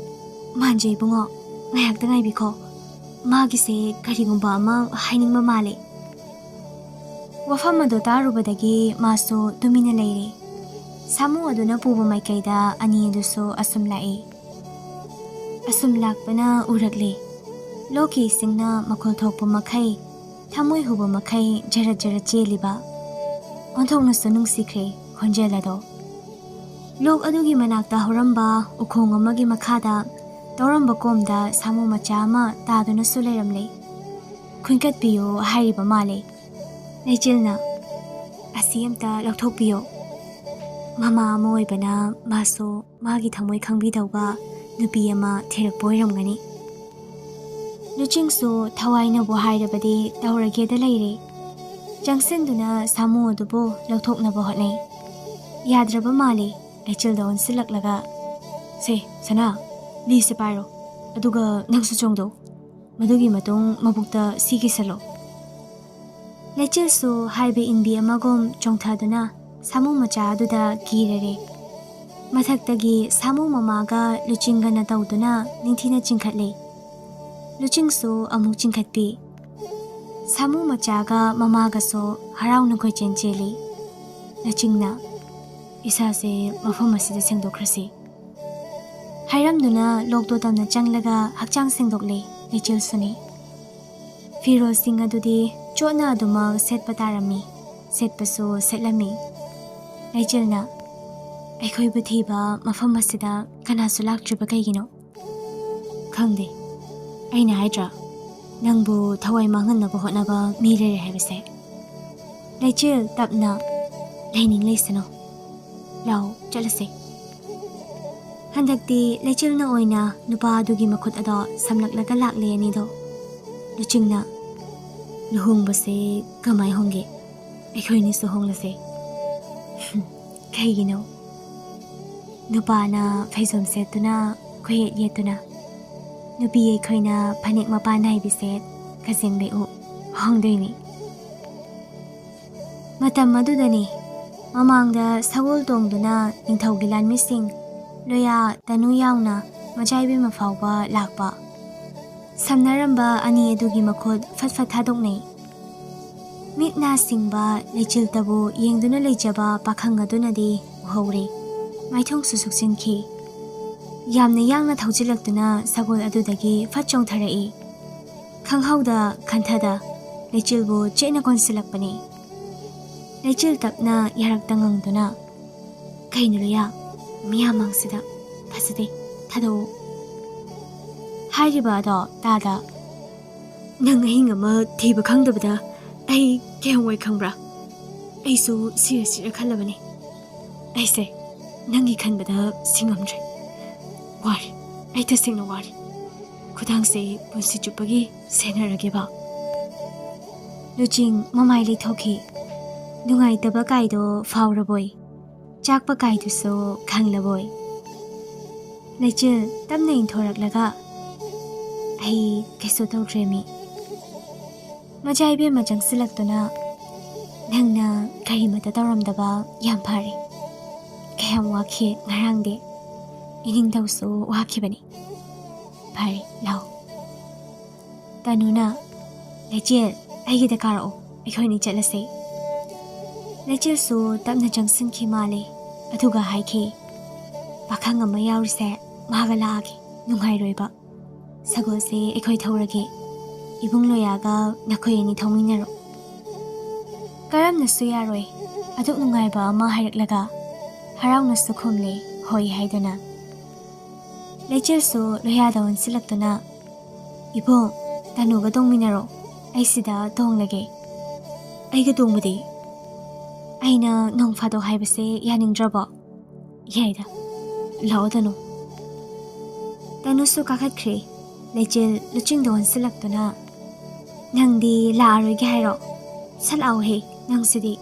ꯃꯥꯟꯖ ꯏꯕꯨꯡꯉꯣ, ꯉꯥꯏꯍꯥꯛꯇ ꯉꯥꯏꯕꯤꯈꯣ꯫ ꯃꯥꯒꯤꯁꯦ ꯀꯔꯤꯒꯨꯝꯕ ꯑꯃ ꯍꯥꯏꯅꯤꯡꯕ ꯃꯥꯜꯂꯦ"꯫ ꯋꯥꯐꯝ ꯑꯗꯨ ꯇꯥꯔꯨꯕꯗꯒꯤ ꯃꯥꯁꯨ ꯇꯨꯃꯤꯟꯅ ꯂꯩꯔꯦ꯫ ꯁꯥꯃꯨ ꯑꯗꯨꯅ ꯄꯨꯕ ꯃꯥꯏꯀꯩꯗ ꯑꯅꯤ ꯑꯗꯨꯁꯨ ꯑꯁꯨꯝ ꯂꯥꯛꯏ꯫ ꯑꯁꯨꯝ ꯂꯥꯛꯄꯅ ꯎꯔꯛꯂꯦ꯫ ꯂꯣꯛꯀꯤ ꯏꯁꯤꯡꯅ ꯃꯈꯣꯜ ꯊꯣꯛꯄ ꯃꯈꯩ, ꯊꯃꯣꯏ ꯍꯨꯕ ꯃꯈꯩ ꯖꯔꯠ ꯖꯔꯠ ꯆꯦꯜꯂꯤꯕ꯫ ꯑꯣꯟꯊꯣꯛꯅꯁꯨ ꯅꯨꯡꯁꯤꯈ꯭ꯔꯦ ꯈꯣꯟꯖꯦꯜ ꯑꯗꯣ꯫ ꯂꯣꯛ ꯑꯗꯨꯒꯤ ꯃꯅꯥꯛꯇ ꯍꯧꯔꯝꯕ ꯎꯈꯣꯡ ꯑꯃꯒꯤ ꯃꯈꯥꯗ ꯇꯧꯔꯝꯕ ꯀꯣꯝꯗ ꯁꯥꯃꯨ ꯃꯆꯥ ꯑꯃ ꯇꯥꯗꯨꯅꯁꯨ ꯂꯩꯔꯝꯂꯦ꯫ "ꯈꯨꯟꯀꯠꯄꯤꯌꯨ" ꯍꯥꯏꯔꯤꯕ ꯃꯥꯜꯂꯦ꯫ ꯂꯩꯆꯤꯜꯅ, "ꯑꯁꯤ ꯑꯝꯇ ꯂꯧꯊꯣꯛꯄꯤꯌꯣ"꯫ ꯃꯃꯥ ꯑꯃ ꯑꯣꯏꯕꯅ ꯃꯥꯁꯨ ꯃꯥꯒꯤ ꯊꯃꯣꯏ ꯈꯪꯕꯤꯗꯧꯕ ꯅꯨꯄꯤ ꯑꯃ ꯊꯤꯔꯛꯄ ꯑꯣꯏꯔꯝꯒꯅꯤ꯫ ꯂꯨꯆꯤꯡꯁꯨ ꯊꯋꯥꯏꯅꯕꯨ ꯍꯥꯏꯔꯕꯗꯤ ꯇꯧꯔꯒꯦꯗ ꯂꯩꯔꯦ꯫ ꯆꯪꯁꯤꯟꯗꯨꯅ ꯁꯥꯃꯨ ꯑꯗꯨꯕꯨ ꯂꯧꯊꯣꯛꯅꯕ ꯍꯣꯠꯅꯩ꯫ ꯌꯥꯗ꯭ꯔꯕ ꯃꯥꯜꯂꯤ꯫ ꯂꯩꯆꯤꯜꯗ ꯑꯣꯟꯁꯤꯜꯂꯛꯂꯒ, "ꯁꯦ, ꯁꯅꯥ, ꯂꯤꯁꯦ ꯄꯥꯏꯔꯣ꯫ ꯑꯗꯨꯒ ꯅꯪꯁꯨ ꯆꯣꯡꯗꯧ꯫ ꯃꯗꯨꯒꯤ ꯃꯇꯨꯡ ꯃꯕꯨꯛꯇ ꯁꯤ ꯀꯤꯁꯜꯂꯣ"꯫ ꯂꯩꯆꯤꯜꯁꯨ ꯍꯥꯏꯕ ꯏꯟꯕꯤ ꯑꯃꯒꯨꯝ ꯆꯣꯡꯊꯗꯨꯅ ꯁꯥꯃꯨ ꯃꯆꯥ ꯑꯗꯨꯗ ꯀꯤꯔꯔꯦ꯫ ꯃꯊꯛꯇꯒꯤ ꯁꯥꯃꯨ ꯃꯃꯥꯒ ꯂꯨꯆꯤꯡꯒꯅ ꯇꯧꯗꯨꯅ ꯅꯤꯡꯊꯤꯅ ꯆꯤꯡꯈꯠꯂꯦ꯫ ꯂꯨꯆꯤꯡꯁꯨ ꯑꯃꯨꯛ ꯆꯤꯡꯈꯠꯄꯤ꯫ ꯁꯥꯃꯨ ꯃꯆꯥꯒ ꯃꯃꯥꯒꯁꯨ ꯍꯔꯥꯎꯅ ꯀꯣꯏꯆꯦꯟ ꯆꯦꯜꯂꯤ꯫ ꯂꯨꯆꯤꯡꯅ, "ꯏꯁꯥꯁꯦ ꯃꯐꯝ ꯑꯁꯤꯗ ꯁꯦꯡꯗꯣꯛꯈ꯭ꯔꯁꯤ"꯫ ꯍꯥꯏꯔꯝꯗꯨꯅ ꯂꯣꯛꯇꯣ ꯇꯝꯅ ꯆꯪꯂꯒ ꯍꯛꯆꯥꯡ ꯁꯦꯡꯗꯣꯛꯂꯦ ꯂꯩꯆꯤꯜꯁꯨꯅꯤ꯫ ꯐꯤꯔꯣꯜꯁꯤꯡ ꯑꯗꯨꯗꯤ ꯆꯣꯠꯅ ꯑꯗꯨꯃꯛ ꯁꯦꯠꯄ ꯇꯥꯔꯝꯃꯤ꯫ ꯁꯦꯠꯄꯁꯨ ꯁꯦꯠꯂꯝꯃꯤ꯫ ꯂꯩꯆꯤꯜꯅ, "ꯑꯩꯈꯣꯏꯕꯨ ꯊꯤꯕ ꯃꯐꯝ ꯑꯁꯤꯗ ꯀꯅꯥꯁꯨ ꯂꯥꯛꯇ꯭ꯔꯤꯕ ꯀꯩꯒꯤꯅꯣ?" "ꯈꯪꯗꯦ꯫ ꯑꯩꯅ ꯍꯥꯏꯗ꯭ꯔꯥ, ꯅꯪꯕꯨ ꯊꯋꯥꯏ ꯃꯥꯡꯍꯟꯅꯕ ꯍꯣꯠꯅꯕ ꯃꯤ ꯂꯩꯔꯦ ꯍꯥꯏꯕꯁꯦ?" ꯂꯩꯆꯤꯜ ꯇꯞꯅ, "ꯂꯩꯅꯤꯡ ꯂꯩꯁꯅꯨ꯫ ꯂꯥꯎ, ꯆꯠꯂꯁꯦ꯫" ꯍꯟꯗꯛꯇꯤ ꯂꯩꯆꯤꯜꯅ ꯑꯣꯏꯅ ꯅꯨꯄꯥ ꯑꯗꯨꯒꯤ ꯃꯈꯨꯠ ꯑꯗꯣ ꯁꯝꯂꯛꯂꯒ ꯂꯥꯛꯂꯦ ꯑꯅꯤꯗꯣ꯫ ꯂꯨꯆꯤꯡꯅ, "ꯂꯨꯍꯣꯡꯕꯁꯦ ꯀꯃꯥꯏ ꯍꯣꯡꯒꯦ? ꯑꯩꯈꯣꯏꯅꯤꯁꯨ ꯍꯣꯡꯂꯁꯦ꯫" "ꯀꯩꯒꯤꯅꯣ?" "ꯅꯨꯄꯥꯅ ꯐꯩꯖꯣꯝ ꯁꯦꯠꯇꯨꯅ, ꯈꯨꯌꯦꯠ ꯌꯦꯠꯇꯨꯅ, ꯅꯨꯄꯤ ꯑꯩꯈꯣꯏꯅ ꯐꯅꯦꯛ ꯃꯄꯥꯟ ꯅꯥꯏꯕꯤ ꯁꯦꯠ, ꯀꯖꯦꯡ ꯂꯩꯎ, ꯍꯣꯡꯗꯣꯏꯅꯤ꯫" ꯃꯇꯝ ꯑꯗꯨꯗꯅꯤ ꯃꯃꯥꯡꯗ ꯁꯒꯣꯜ ꯇꯣꯡꯗꯨꯅ ꯅꯤꯡꯊꯧꯒꯤ ꯂꯥꯟꯃꯤꯁꯤꯡ ꯂꯣꯌꯥ, ꯇꯅꯨ ꯌꯥꯎꯅ ꯃꯆꯥ ꯏꯕꯦꯝꯃ ꯐꯥꯎꯕ ꯂꯥꯛꯄ꯫ ꯁꯝꯅꯔꯝꯕ ꯑꯅꯤ ꯑꯗꯨꯒꯤ ꯃꯈꯨꯠ ꯐꯠ ꯐꯠ ꯊꯥꯗꯣꯛꯅꯩ꯫ ꯃꯤꯠ ꯅꯥ ꯁꯤꯡꯕ ꯂꯩꯆꯤꯜꯇꯕꯨ ꯌꯦꯡꯗꯨꯅ ꯂꯩꯖꯕ ꯄꯥꯈꯪ ꯑꯗꯨꯅꯗꯤ ꯎꯍꯧꯔꯦ꯫ ꯃꯥꯏꯊꯣꯡꯁꯨ ꯁꯨꯛꯆꯤꯟꯈꯤ꯫ ꯌꯥꯝꯅ ꯌꯥꯡꯅ ꯊꯧꯖꯤꯜꯂꯛꯇꯨꯅ ꯁꯒꯣꯜ ꯑꯗꯨꯗꯒꯤ ꯐꯠ ꯆꯣꯡꯊꯔꯛꯏ꯫ ꯈꯪꯍꯧꯗ ꯈꯟꯊꯗ ꯂꯩꯆꯤꯜꯕꯨ ꯆꯦꯠꯅ ꯀꯣꯟꯁꯤꯜꯂꯛꯄꯅꯤ꯫ ꯂꯩꯆꯤꯜ ꯇꯞꯅ ꯌꯥꯔꯛꯇ ꯉꯪꯗꯨꯅ, "ꯀꯩꯅꯣ ꯂꯣꯌꯥ, ꯃꯤꯌꯥꯝ ꯃꯥꯡꯁꯤꯗ ꯐꯖꯗꯦ, ꯊꯥꯗꯣꯛꯎ꯫" ꯍꯥꯏꯔꯤꯕ ꯑꯗꯣ ꯇꯥꯗ, "ꯅꯪ ꯑꯍꯤꯡ ꯑꯃ ꯊꯤꯕ ꯈꯪꯗꯕꯗ ꯑꯩ ꯀꯌꯥꯝ ꯋꯥꯏ ꯈꯪꯕ꯭ꯔꯥ? ꯑꯩꯁꯨ ꯁꯤꯔ ꯁꯤꯔ ꯈꯜꯂꯕꯅꯤ꯫ ꯑꯩꯁꯦ ꯅꯪꯒꯤ ꯈꯟꯕꯗ ꯁꯤꯉꯝꯗ꯭ꯔꯦ꯫ ꯋꯥꯔꯦ, ꯑꯩ ꯇꯁꯦꯡꯅ ꯋꯥꯔꯦ꯫ ꯈꯨꯗꯥꯡꯁꯦ ꯄꯨꯟꯁꯤ ꯆꯨꯞꯄꯒꯤ ꯁꯦꯟꯅꯔꯒꯦꯕ꯫" ꯂꯨꯆꯤꯡ ꯃꯃꯥꯏ ꯂꯩꯊꯣꯛꯈꯤ꯫ ꯅꯨꯡꯉꯥꯏꯇꯕ ꯀꯥꯏꯗꯣ ꯐꯥꯎꯔꯕꯣꯏ, ꯆꯥꯛꯄ ꯀꯥꯏꯗꯨꯁꯨ ꯈꯪꯂꯕꯣꯏ꯫ ꯂꯩꯆꯤꯜ ꯇꯞꯅ ꯏꯟꯊꯣꯔꯛꯂꯒ, "ꯑꯩ ꯀꯩꯁꯨ ꯇꯧꯗ꯭ꯔꯦ ꯃꯤ꯫" ꯃꯆꯥ ꯏꯕꯦꯝꯃ ꯆꯪꯁꯤꯜꯂꯛꯇꯨꯅ, "ꯅꯪꯅ ꯀꯔꯤꯃꯇ ꯇꯧꯔꯝꯗꯕ ꯌꯥꯝ ꯐꯔꯦ꯫ ꯀꯌꯥꯝ ꯋꯥꯈꯤ ꯉꯔꯥꯡꯗꯤ꯫ ꯏꯅꯤꯡꯊꯧꯁꯨ ꯋꯥꯈꯤꯕꯅꯤ꯫ ꯐꯔꯦ, ꯂꯥꯎ꯫" ꯇꯅꯨꯅ, "ꯂꯩꯆꯤꯜ, ꯑꯩꯒꯤꯗ ꯀꯥꯔꯛꯑꯣ, ꯑꯩꯈꯣꯏꯅꯤ ꯆꯠꯂꯁꯦ꯫" ꯂꯩꯆꯤꯜꯁꯨ ꯇꯞꯅ ꯆꯪꯁꯤꯟꯈꯤ ꯃꯥꯜꯂꯦ, ꯑꯗꯨꯒ ꯍꯥꯏꯈꯤ, "ꯄꯥꯈꯪ ꯑꯃ ꯌꯥꯎꯔꯤꯁꯦ ꯃꯥꯒ ꯂꯥꯛꯑꯒꯦ, ꯅꯨꯡꯉꯥꯏꯔꯣꯏꯕ꯫ ꯁꯒꯣꯜꯁꯦ ꯑꯩꯈꯣꯏ ꯊꯧꯔꯒꯦ, ꯏꯕꯨꯡ ꯂꯣꯌꯥꯒ ꯅꯈꯣꯏ ꯑꯅꯤ ꯊꯧꯃꯤꯟꯅꯔꯣ꯫ ꯀꯔꯝꯅꯁꯨ ꯌꯥꯔꯣꯏ, ꯑꯗꯨꯛ ꯅꯨꯡꯉꯥꯏꯕ ꯑꯃ ꯍꯥꯏꯔꯛꯂꯒ꯫ ꯍꯔꯥꯎꯅꯁꯨ ꯈꯨꯝꯂꯦ, ꯍꯣꯏ ꯍꯥꯏꯗꯨꯅ꯫ ꯂꯩꯆꯤꯜꯁꯨ ꯂꯣꯌꯥꯗ ꯑꯣꯟꯁꯤꯜꯂꯛꯇꯨꯅ, ꯏꯕꯨꯡ, ꯇꯅꯨꯒ ꯇꯣꯡꯃꯤꯟꯅꯔꯣ, ꯑꯩ ꯁꯤꯗ ꯇꯣꯡꯂꯒꯦ꯫ ꯑꯩꯒ ꯇꯣꯡꯕꯗꯤ? ꯑꯩꯅ ꯅꯣꯡ ꯐꯥꯗꯣꯛ ꯍꯥꯏꯕꯁꯦ ꯌꯥꯅꯤꯡꯗ꯭ꯔꯕꯣ? ꯌꯥꯏꯗ, ꯂꯥꯛꯑꯣ ꯇꯅꯨ꯫ ꯇꯅꯨꯁꯨ ꯀꯥꯈꯠꯈ꯭ꯔꯦ꯫ ꯂꯩꯆꯤꯜ ꯂꯨꯆꯤꯡꯗ ꯑꯣꯟꯁꯤꯜꯂꯛꯇꯨꯅ, ꯅꯪꯗꯤ ꯂꯥꯛꯑꯔꯣꯏꯒꯦ ꯍꯥꯏꯔꯣ? ꯁꯠ ꯂꯥꯛꯑꯣꯍꯦ, ꯅꯪꯁꯤꯗꯤ꯫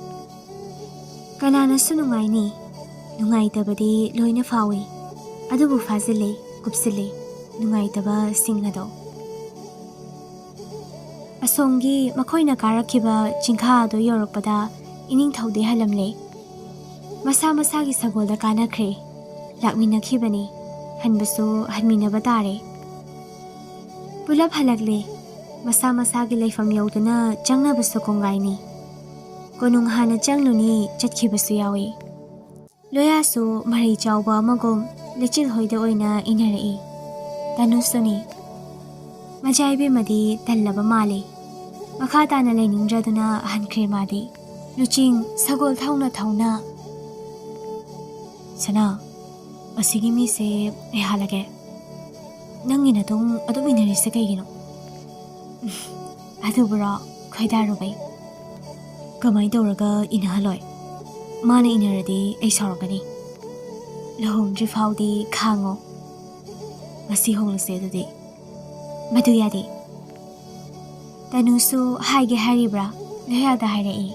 ꯀꯅꯥꯅꯁꯨ ꯅꯨꯡꯉꯥꯏꯅꯤ? ꯅꯨꯡꯉꯥꯏꯇꯕꯗꯤ ꯂꯣꯏꯅ ꯐꯥꯎꯏ, ꯑꯗꯨꯕꯨ ꯐꯥꯖꯤꯜꯂꯤ, ꯀꯨꯞꯁꯤꯜꯂꯤ ꯅꯨꯡꯉꯥꯏꯇꯕꯁꯤꯡ ꯑꯗꯣ꯫ ꯑꯁꯣꯝꯒꯤ ꯃꯈꯣꯏꯅ ꯀꯥꯔꯛꯈꯤꯕ ꯆꯤꯡꯈꯥ ꯑꯗꯨ ꯌꯧꯔꯛꯄꯗ ꯏꯅꯤꯡꯊꯧꯗꯤ ꯍꯜꯂꯝꯂꯦ꯫ ꯃꯁꯥ ꯃꯁꯥꯒꯤ ꯁꯒꯣꯜꯗ ꯀꯥꯅꯈ꯭ꯔꯦ꯫ ꯂꯥꯛꯃꯤꯟꯅꯈꯤꯕꯅꯤ, ꯍꯟꯕꯁꯨ ꯍꯟꯃꯤꯟꯅꯕ ꯇꯥꯔꯦ꯫ ꯄꯨꯂꯞ ꯍꯜꯂꯛꯂꯦ꯫ ꯃꯁꯥ ꯃꯁꯥꯒꯤ ꯂꯩꯐꯝ ꯌꯧꯗꯨꯅ ꯆꯪꯅꯕꯁꯨ ꯀꯣꯡꯒꯥꯏꯅꯤ꯫ ꯀꯣꯅꯨꯡ ꯍꯥꯟꯅ ꯆꯪꯂꯨꯅꯤ ꯆꯠꯈꯤꯕꯁꯨ ꯌꯥꯎꯏ꯫ ꯂꯣꯌꯥꯁꯨ ꯃꯔꯩ ꯆꯥꯎꯕ ꯑꯃꯒꯨꯝ ꯂꯩꯆꯤꯜ ꯍꯣꯏꯗ ꯑꯣꯏꯅ ꯏꯟꯅꯔꯛꯏ꯫ ꯇꯅꯨꯁꯨꯅꯤ꯫ ꯃꯖꯥ ꯏꯕꯦꯝꯃꯗꯤ ꯇꯜꯂꯕ ꯃꯥꯜꯂꯤ꯫ ꯃꯈꯥ ꯇꯥꯅ ꯂꯩꯅꯤꯡꯗ꯭ꯔꯗꯨꯅ ꯍꯟꯈ꯭ꯔꯦ ꯃꯥꯗꯤ꯫ ꯂꯨꯆꯤꯡ ꯁꯒꯣꯜ ꯊꯧꯅ ꯊꯧꯅ, ꯁꯅꯥ, ꯑꯁꯤꯒꯤ ꯃꯤꯁꯦ ꯑꯩ ꯍꯥꯠꯂꯒꯦ꯫ ꯅꯪꯒꯤ ꯅꯇꯨꯡ ꯑꯗꯨꯝ ꯏꯟꯅꯔꯤꯁꯦ ꯀꯩꯒꯤꯅꯣ? ꯑꯗꯨꯕꯨꯔꯣ, ꯈꯣꯏꯗꯥꯔꯨꯕꯩ꯫ ꯀꯃꯥꯏꯅ ꯇꯧꯔꯒ ꯏꯟꯅꯍꯜꯂꯣꯏ? ꯃꯥꯅ ꯏꯟꯅꯔꯗꯤ ꯑꯩ ꯁꯥꯎꯔꯛꯀꯅꯤ꯫ ꯂꯨꯍꯣꯡꯗ꯭ꯔꯤ ꯐꯥꯎꯗꯤ ꯈꯥꯡꯉꯣ꯫ ꯉꯁꯤ ꯍꯣꯡꯂꯁꯦ ꯑꯗꯨꯗꯤ꯫ ꯃꯗꯨ ꯌꯥꯗꯦ꯫ ꯇꯅꯨꯁꯨ ꯍꯥꯏꯒꯦ ꯍꯥꯏꯔꯤꯕ꯭ꯔꯥ? ꯂꯣꯌꯥꯗ ꯍꯥꯏꯔꯛꯏ꯫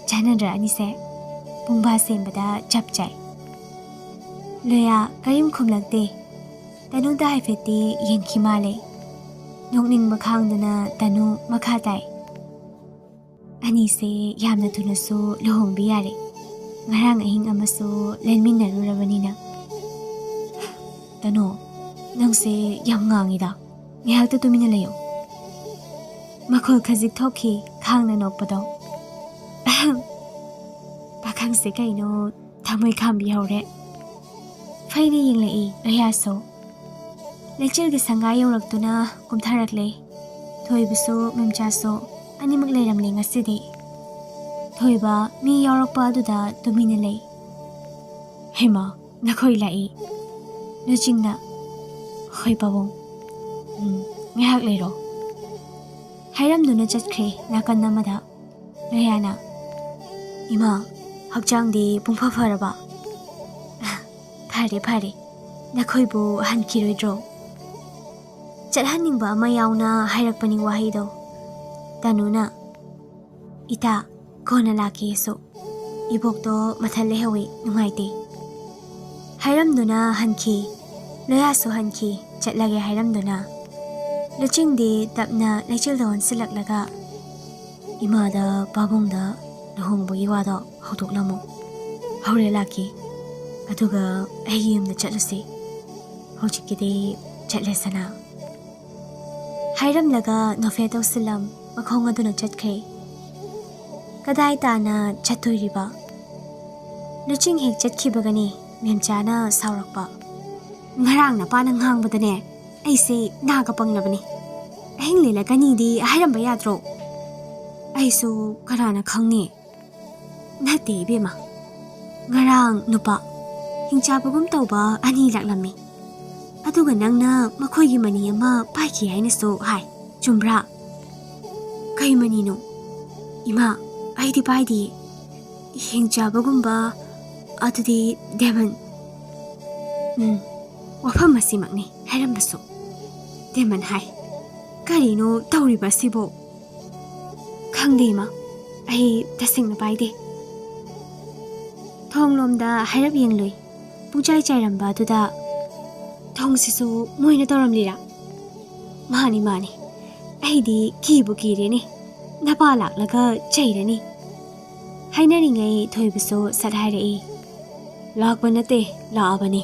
ꯆꯥꯟꯅꯗ꯭ꯔꯥ ꯑꯅꯤꯁꯦ? ꯄꯨꯡꯕꯥ ꯁꯦꯝꯕꯗ ꯆꯞ ꯆꯥꯏ꯫ ꯂꯣꯌꯥ ꯀꯔꯤꯝ ꯈꯨꯝꯂꯛꯇꯦ꯫ ꯇꯅꯨꯗ ꯍꯥꯏꯐꯦꯠꯇꯤ ꯌꯦꯡꯈꯤ ꯃꯥꯜꯂꯦ꯫ ꯅꯣꯛꯅꯤꯡꯕ ꯈꯥꯡꯗꯨꯅ ꯇꯅꯨ ꯃꯈꯥ ꯇꯥꯏ꯫ ꯑꯅꯤꯁꯦ ꯌꯥꯝꯅ ꯊꯨꯅꯁꯨ ꯂꯨꯍꯣꯡꯕ ꯌꯥꯔꯦ꯫ ꯉꯔꯥꯡ ꯑꯍꯤꯡ ꯑꯃꯁꯨ ꯂꯦꯟꯃꯤꯟꯅꯔꯨꯔꯕꯅꯤꯅ꯫ ꯇꯅꯨ, ꯅꯪꯁꯦ ꯌꯥꯝ ꯉꯥꯡꯉꯤꯗ꯫ ꯉꯥꯏꯍꯥꯛꯇ ꯇꯨꯃꯤꯟꯅ ꯂꯩꯌꯨ꯫ ꯃꯈꯣꯜ ꯈꯖꯤꯛ ꯊꯣꯛꯈꯤ, ꯈꯥꯡꯅ ꯅꯣꯛꯄꯗꯣ꯫ ꯑꯍꯝ꯫ ꯄꯥꯈꯪꯁꯦ ꯀꯩꯅꯣ, ꯊꯃꯣꯏ ꯈꯥꯝꯕꯤꯍꯧꯔꯦ꯫ ꯐꯩꯅ ꯌꯦꯡꯂꯛꯏ ꯂꯣꯌꯥꯁꯨ꯫ ꯂꯩꯆꯤꯜꯒꯤ ꯁꯪꯒꯥ ꯌꯧꯔꯛꯇꯨꯅ ꯀꯨꯝꯊꯔꯛꯂꯦ꯫ ꯊꯣꯏꯕꯁꯨ ꯃꯦꯝꯆꯥꯁꯨ ꯑꯅꯤꯃꯛ ꯂꯩꯔꯝꯂꯦ ꯉꯁꯤꯗꯤ꯫ ꯊꯣꯏꯕ ꯃꯤ ꯌꯥꯎꯔꯛꯄ ꯑꯗꯨꯗ ꯇꯨꯃꯤꯟꯅ ꯂꯩ꯫ "ꯍꯩꯃꯥ, ꯅꯈꯣꯏ ꯂꯥꯛꯏ?" ꯂꯨꯆꯤꯡꯅ, "ꯍꯣꯏ ꯄꯥꯕꯨꯡ, ꯎꯝ, ꯉꯥꯏꯍꯥꯛ ꯂꯩꯔꯣ" ꯍꯥꯏꯔꯝꯗꯨꯅ ꯆꯠꯈ꯭ꯔꯦ ꯅꯥꯀꯟ ꯑꯃꯗ꯫ ꯂꯣꯌꯥꯅ, "ꯏꯃꯥ, ꯍꯛꯆꯥꯡꯗꯤ ꯄꯨꯡꯐ ꯐꯔꯕ?" "ꯐꯔꯦ, ꯐꯔꯦ꯫ ꯅꯈꯣꯏꯕꯨ ꯍꯟꯈꯤꯔꯣꯏꯗ꯭ꯔꯣ?" ꯆꯠꯍꯟꯅꯤꯡꯕ ꯑꯃ ꯌꯥꯎꯅ ꯍꯥꯏꯔꯛꯄꯅꯤ ꯋꯥꯍꯩꯗꯣ꯫ ꯇꯅꯨꯅ, "ꯏꯇꯥ, ꯀꯣꯟꯅ ꯂꯥꯛꯀꯦꯁꯨ꯫ ꯏꯕꯣꯛꯇꯣ ꯃꯊꯜ ꯂꯩꯍꯧꯋꯤ, ꯅꯨꯡꯉꯥꯏꯇꯦ" ꯍꯥꯏꯔꯝꯗꯨꯅ ꯍꯟꯈꯤ꯫ ꯂꯣꯌꯥꯁꯨ ꯍꯟꯈꯤ, ꯆꯠꯂꯒꯦ ꯍꯥꯏꯔꯝꯗꯨꯅ꯫ ꯂꯨꯆꯤꯡꯗꯤ ꯇꯞꯅ ꯂꯩꯆꯤꯜꯗ ꯑꯣꯟꯁꯤꯜꯂꯛꯂꯒ, "ꯏꯃꯥꯗ ꯄꯥꯕꯨꯡꯗ ꯂꯨꯍꯣꯡꯕꯒꯤ ꯋꯥꯗꯣ ꯍꯧꯗꯣꯛꯂꯝꯃꯨ꯫ ꯍꯣꯔꯦꯟ ꯂꯥꯛꯀꯦ꯫ ꯑꯗꯨꯒ ꯑꯩꯒꯤ ꯌꯨꯝꯗ ꯆꯠꯂꯨꯁꯤ꯫ ꯍꯧꯖꯤꯛꯀꯤꯗꯤ ꯆꯠꯂꯁꯅꯥ" ꯍꯥꯏꯔꯝꯂꯒ ꯅꯣꯐꯦ ꯇꯧꯁꯤꯜꯂꯝ ꯃꯈꯣꯡ ꯑꯗꯨꯅ ꯆꯠꯈ꯭ꯔꯦ꯫ ꯀꯗꯥꯏ ꯇꯥꯅ ꯆꯠꯇꯣꯏꯔꯤꯕ? ꯂꯨꯆꯤꯡ ꯍꯦꯛ ꯆꯠꯈꯤꯕꯒꯅꯤ ꯃꯦꯝꯆꯥꯅ ꯁꯥꯎꯔꯛꯄ꯫ "ꯉꯔꯥꯡ ꯅꯄꯥꯅ ꯉꯥꯡꯕꯗꯅꯦ, ꯑꯩꯁꯦ ꯅꯥꯒ ꯄꯪꯂꯕꯅꯤ꯫ ꯑꯍꯤꯡ ꯂꯦꯜꯂꯛꯀꯅꯤꯗꯤ ꯍꯥꯏꯔꯝꯕ ꯌꯥꯗ꯭ꯔꯣ?" "ꯑꯩꯁꯨ ꯀꯅꯥꯅ ꯈꯪꯅꯤ?" "ꯅꯠꯇꯦ ꯏꯕꯦꯝꯃ, ꯉꯔꯥꯡ ꯅꯨꯄꯥ ꯍꯤꯡꯆꯥꯕꯒꯨꯝ ꯇꯧꯕ ꯑꯅꯤ ꯂꯥꯛꯂꯝꯃꯤ꯫ ꯑꯗꯨꯒ ꯅꯪꯅ ꯃꯈꯣꯏꯒꯤ ꯃꯅꯤ ꯑꯃ ꯄꯥꯏꯈꯤ ꯍꯥꯏꯅꯁꯨ ꯍꯥꯏ, ꯆꯨꯝꯕ꯭ꯔꯥ?" "ꯀꯩ ꯃꯅꯤꯅꯣ? ꯏꯃꯥ, ꯑꯩꯗꯤ ꯄꯥꯏꯗꯤꯌꯦ꯫ ꯍꯤꯡꯆꯥꯕꯒꯨꯝꯕ, ꯑꯗꯨꯗꯤ ꯗꯦꯃꯟ꯫ ꯎꯝ, ꯋꯥꯐꯝ ꯑꯁꯤꯃꯛꯅꯤ ꯍꯥꯏꯔꯝꯕꯁꯨ꯫ ꯗꯦꯃꯟ ꯍꯥꯏ꯫ ꯀꯔꯤꯅꯣ ꯇꯧꯔꯤꯕ ꯑꯁꯤꯕꯣ?" "ꯈꯪꯗꯦ ꯏꯃꯥ, ꯑꯩ ꯇꯁꯦꯡꯅ ꯄꯥꯏꯗꯦ꯫" ꯊꯣꯡꯂꯣꯝꯗ ꯍꯥꯏꯔꯞ ꯌꯦꯡꯂꯨꯏ꯫ ꯄꯨꯡꯆꯥꯏ ꯆꯥꯏꯔꯝꯕ ꯑꯗꯨꯗ, "ꯊꯣꯡꯁꯤꯁꯨ ꯃꯣꯏꯅ ꯇꯧꯔꯝꯂꯤꯔꯥ? ꯃꯥꯅꯤ, ꯃꯥꯅꯤ꯫ ꯑꯩꯗꯤ ꯀꯤꯕꯨ ꯀꯤꯔꯦꯅꯦ꯫ ꯅꯄꯥ ꯂꯥꯛꯂꯒ ꯆꯩꯔꯅꯤ" ꯍꯥꯏꯅꯔꯤꯉꯩ ꯊꯣꯏꯕꯁꯨ ꯁꯠ ꯍꯥꯏꯔꯛꯏ, "ꯂꯥꯛꯄ ꯅꯠꯇꯦ, ꯂꯥꯛꯑꯕꯅꯤ꯫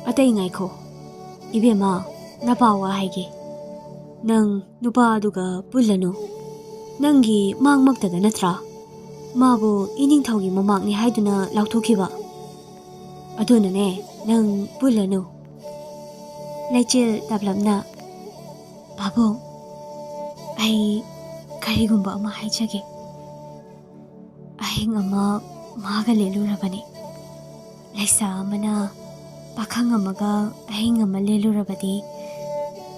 ꯑꯇꯩ ꯉꯥꯏꯈꯣ꯫ ꯏꯕꯦꯝꯃ, ꯅꯄꯥ ꯋꯥ ꯍꯥꯏꯒꯦ꯫ ꯅꯪ ꯅꯨꯄꯥ ꯑꯗꯨꯒ ꯄꯨꯜꯂꯅꯨ꯫ ꯅꯪꯒꯤ ꯃꯥꯡꯃꯛꯇꯗ ꯅꯠꯇ꯭ꯔꯥ ꯃꯥꯕꯨ ꯏꯅꯤꯡꯊꯧꯒꯤ ꯃꯃꯥꯛꯅꯤ ꯍꯥꯏꯗꯨꯅ ꯂꯥꯎꯊꯣꯛꯈꯤꯕ? ꯑꯗꯨꯅꯅꯦ, ꯅꯪ ꯄꯨꯜꯂꯅꯨ꯫ ꯂꯩꯆꯤꯜ ꯇꯞꯂꯞꯅ, "ꯄꯥꯕꯨꯡ, ꯑꯩ ꯀꯔꯤꯒꯨꯝꯕ ꯑꯃ ꯍꯥꯏꯖꯒꯦ꯫ ꯑꯍꯤꯡ ꯑꯃ ꯃꯥꯒ ꯂꯦꯜꯂꯨꯔꯕꯅꯤ꯫ ꯂꯩꯁꯥ ꯑꯃꯅ ꯄꯥꯈꯪ ꯑꯃꯒ ꯑꯍꯤꯡ ꯑꯃ ꯂꯦꯜꯂꯨꯔꯕꯗꯤ